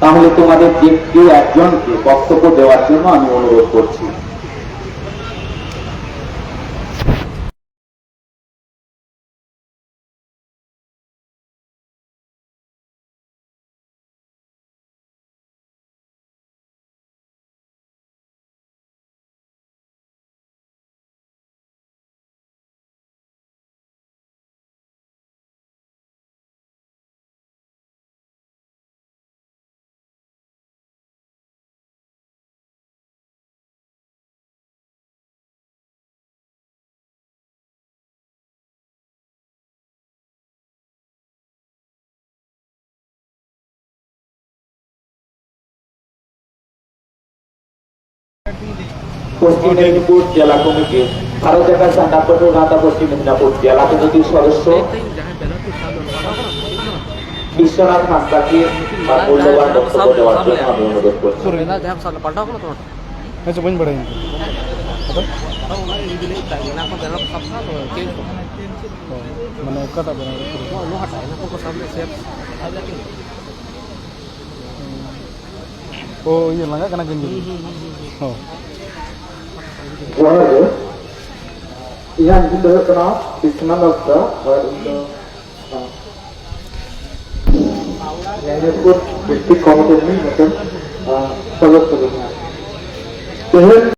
তাহলে তোমাদের যে কেউ একজনকে বক্তব্য দেওয়ার জন্য আমি অনুরোধ করছি। পশ্চিম মেদিনীপুর জেলা কমিটি, ভারত জাকাত সাঁওতাল পাঠুয়া গাঁওতা পশ্চিম মেদিনীপুর জেলা কমিটির সদস্য বিশ্বনাথ হাঁসদাকে তার মূল্যবান বক্তব্য দেওয়ার জন্য আমি অনুরোধ করছি। ᱦᱮᱸ ᱥᱮ, ᱵᱟᱹᱧ ᱵᱟᱲᱟᱭᱟ ᱤᱧ ᱫᱚ᱾ ᱟᱫᱚ? ᱚ, ᱢᱟᱱᱮ ᱚᱠᱟᱴᱟᱜ ᱵᱮᱱᱟᱣ? ᱚ, ᱤᱭᱟᱹ ᱞᱟᱸᱜᱟᱜ ᱠᱟᱱᱟ ᱠᱤᱱ ᱡᱟᱹᱱᱤᱡ᱾ ᱦᱚᱸ᱾ ᱡᱚᱦᱟᱨ ᱜᱮ᱾ ᱤᱧᱟᱹᱜ ᱧᱩᱛᱩᱢ ᱫᱚ ᱦᱩᱭᱩᱜ ᱠᱟᱱᱟ ᱠᱨᱤᱥᱱᱟ ᱦᱟᱸᱥᱫᱟ ᱟᱨ ᱤᱧ ᱫᱚ, ᱟᱸ, ᱢᱮᱦᱮᱨᱯᱩᱨ ᱰᱤᱥᱴᱨᱤᱠᱴ ᱠᱚᱢᱤᱴᱤ ᱨᱤᱱᱤᱡ ᱢᱤᱫᱴᱮᱱ, ᱟᱸ, ᱥᱚᱫᱚᱥᱥᱚ ᱠᱟᱱᱟ᱾ ᱛᱮᱦᱮᱧ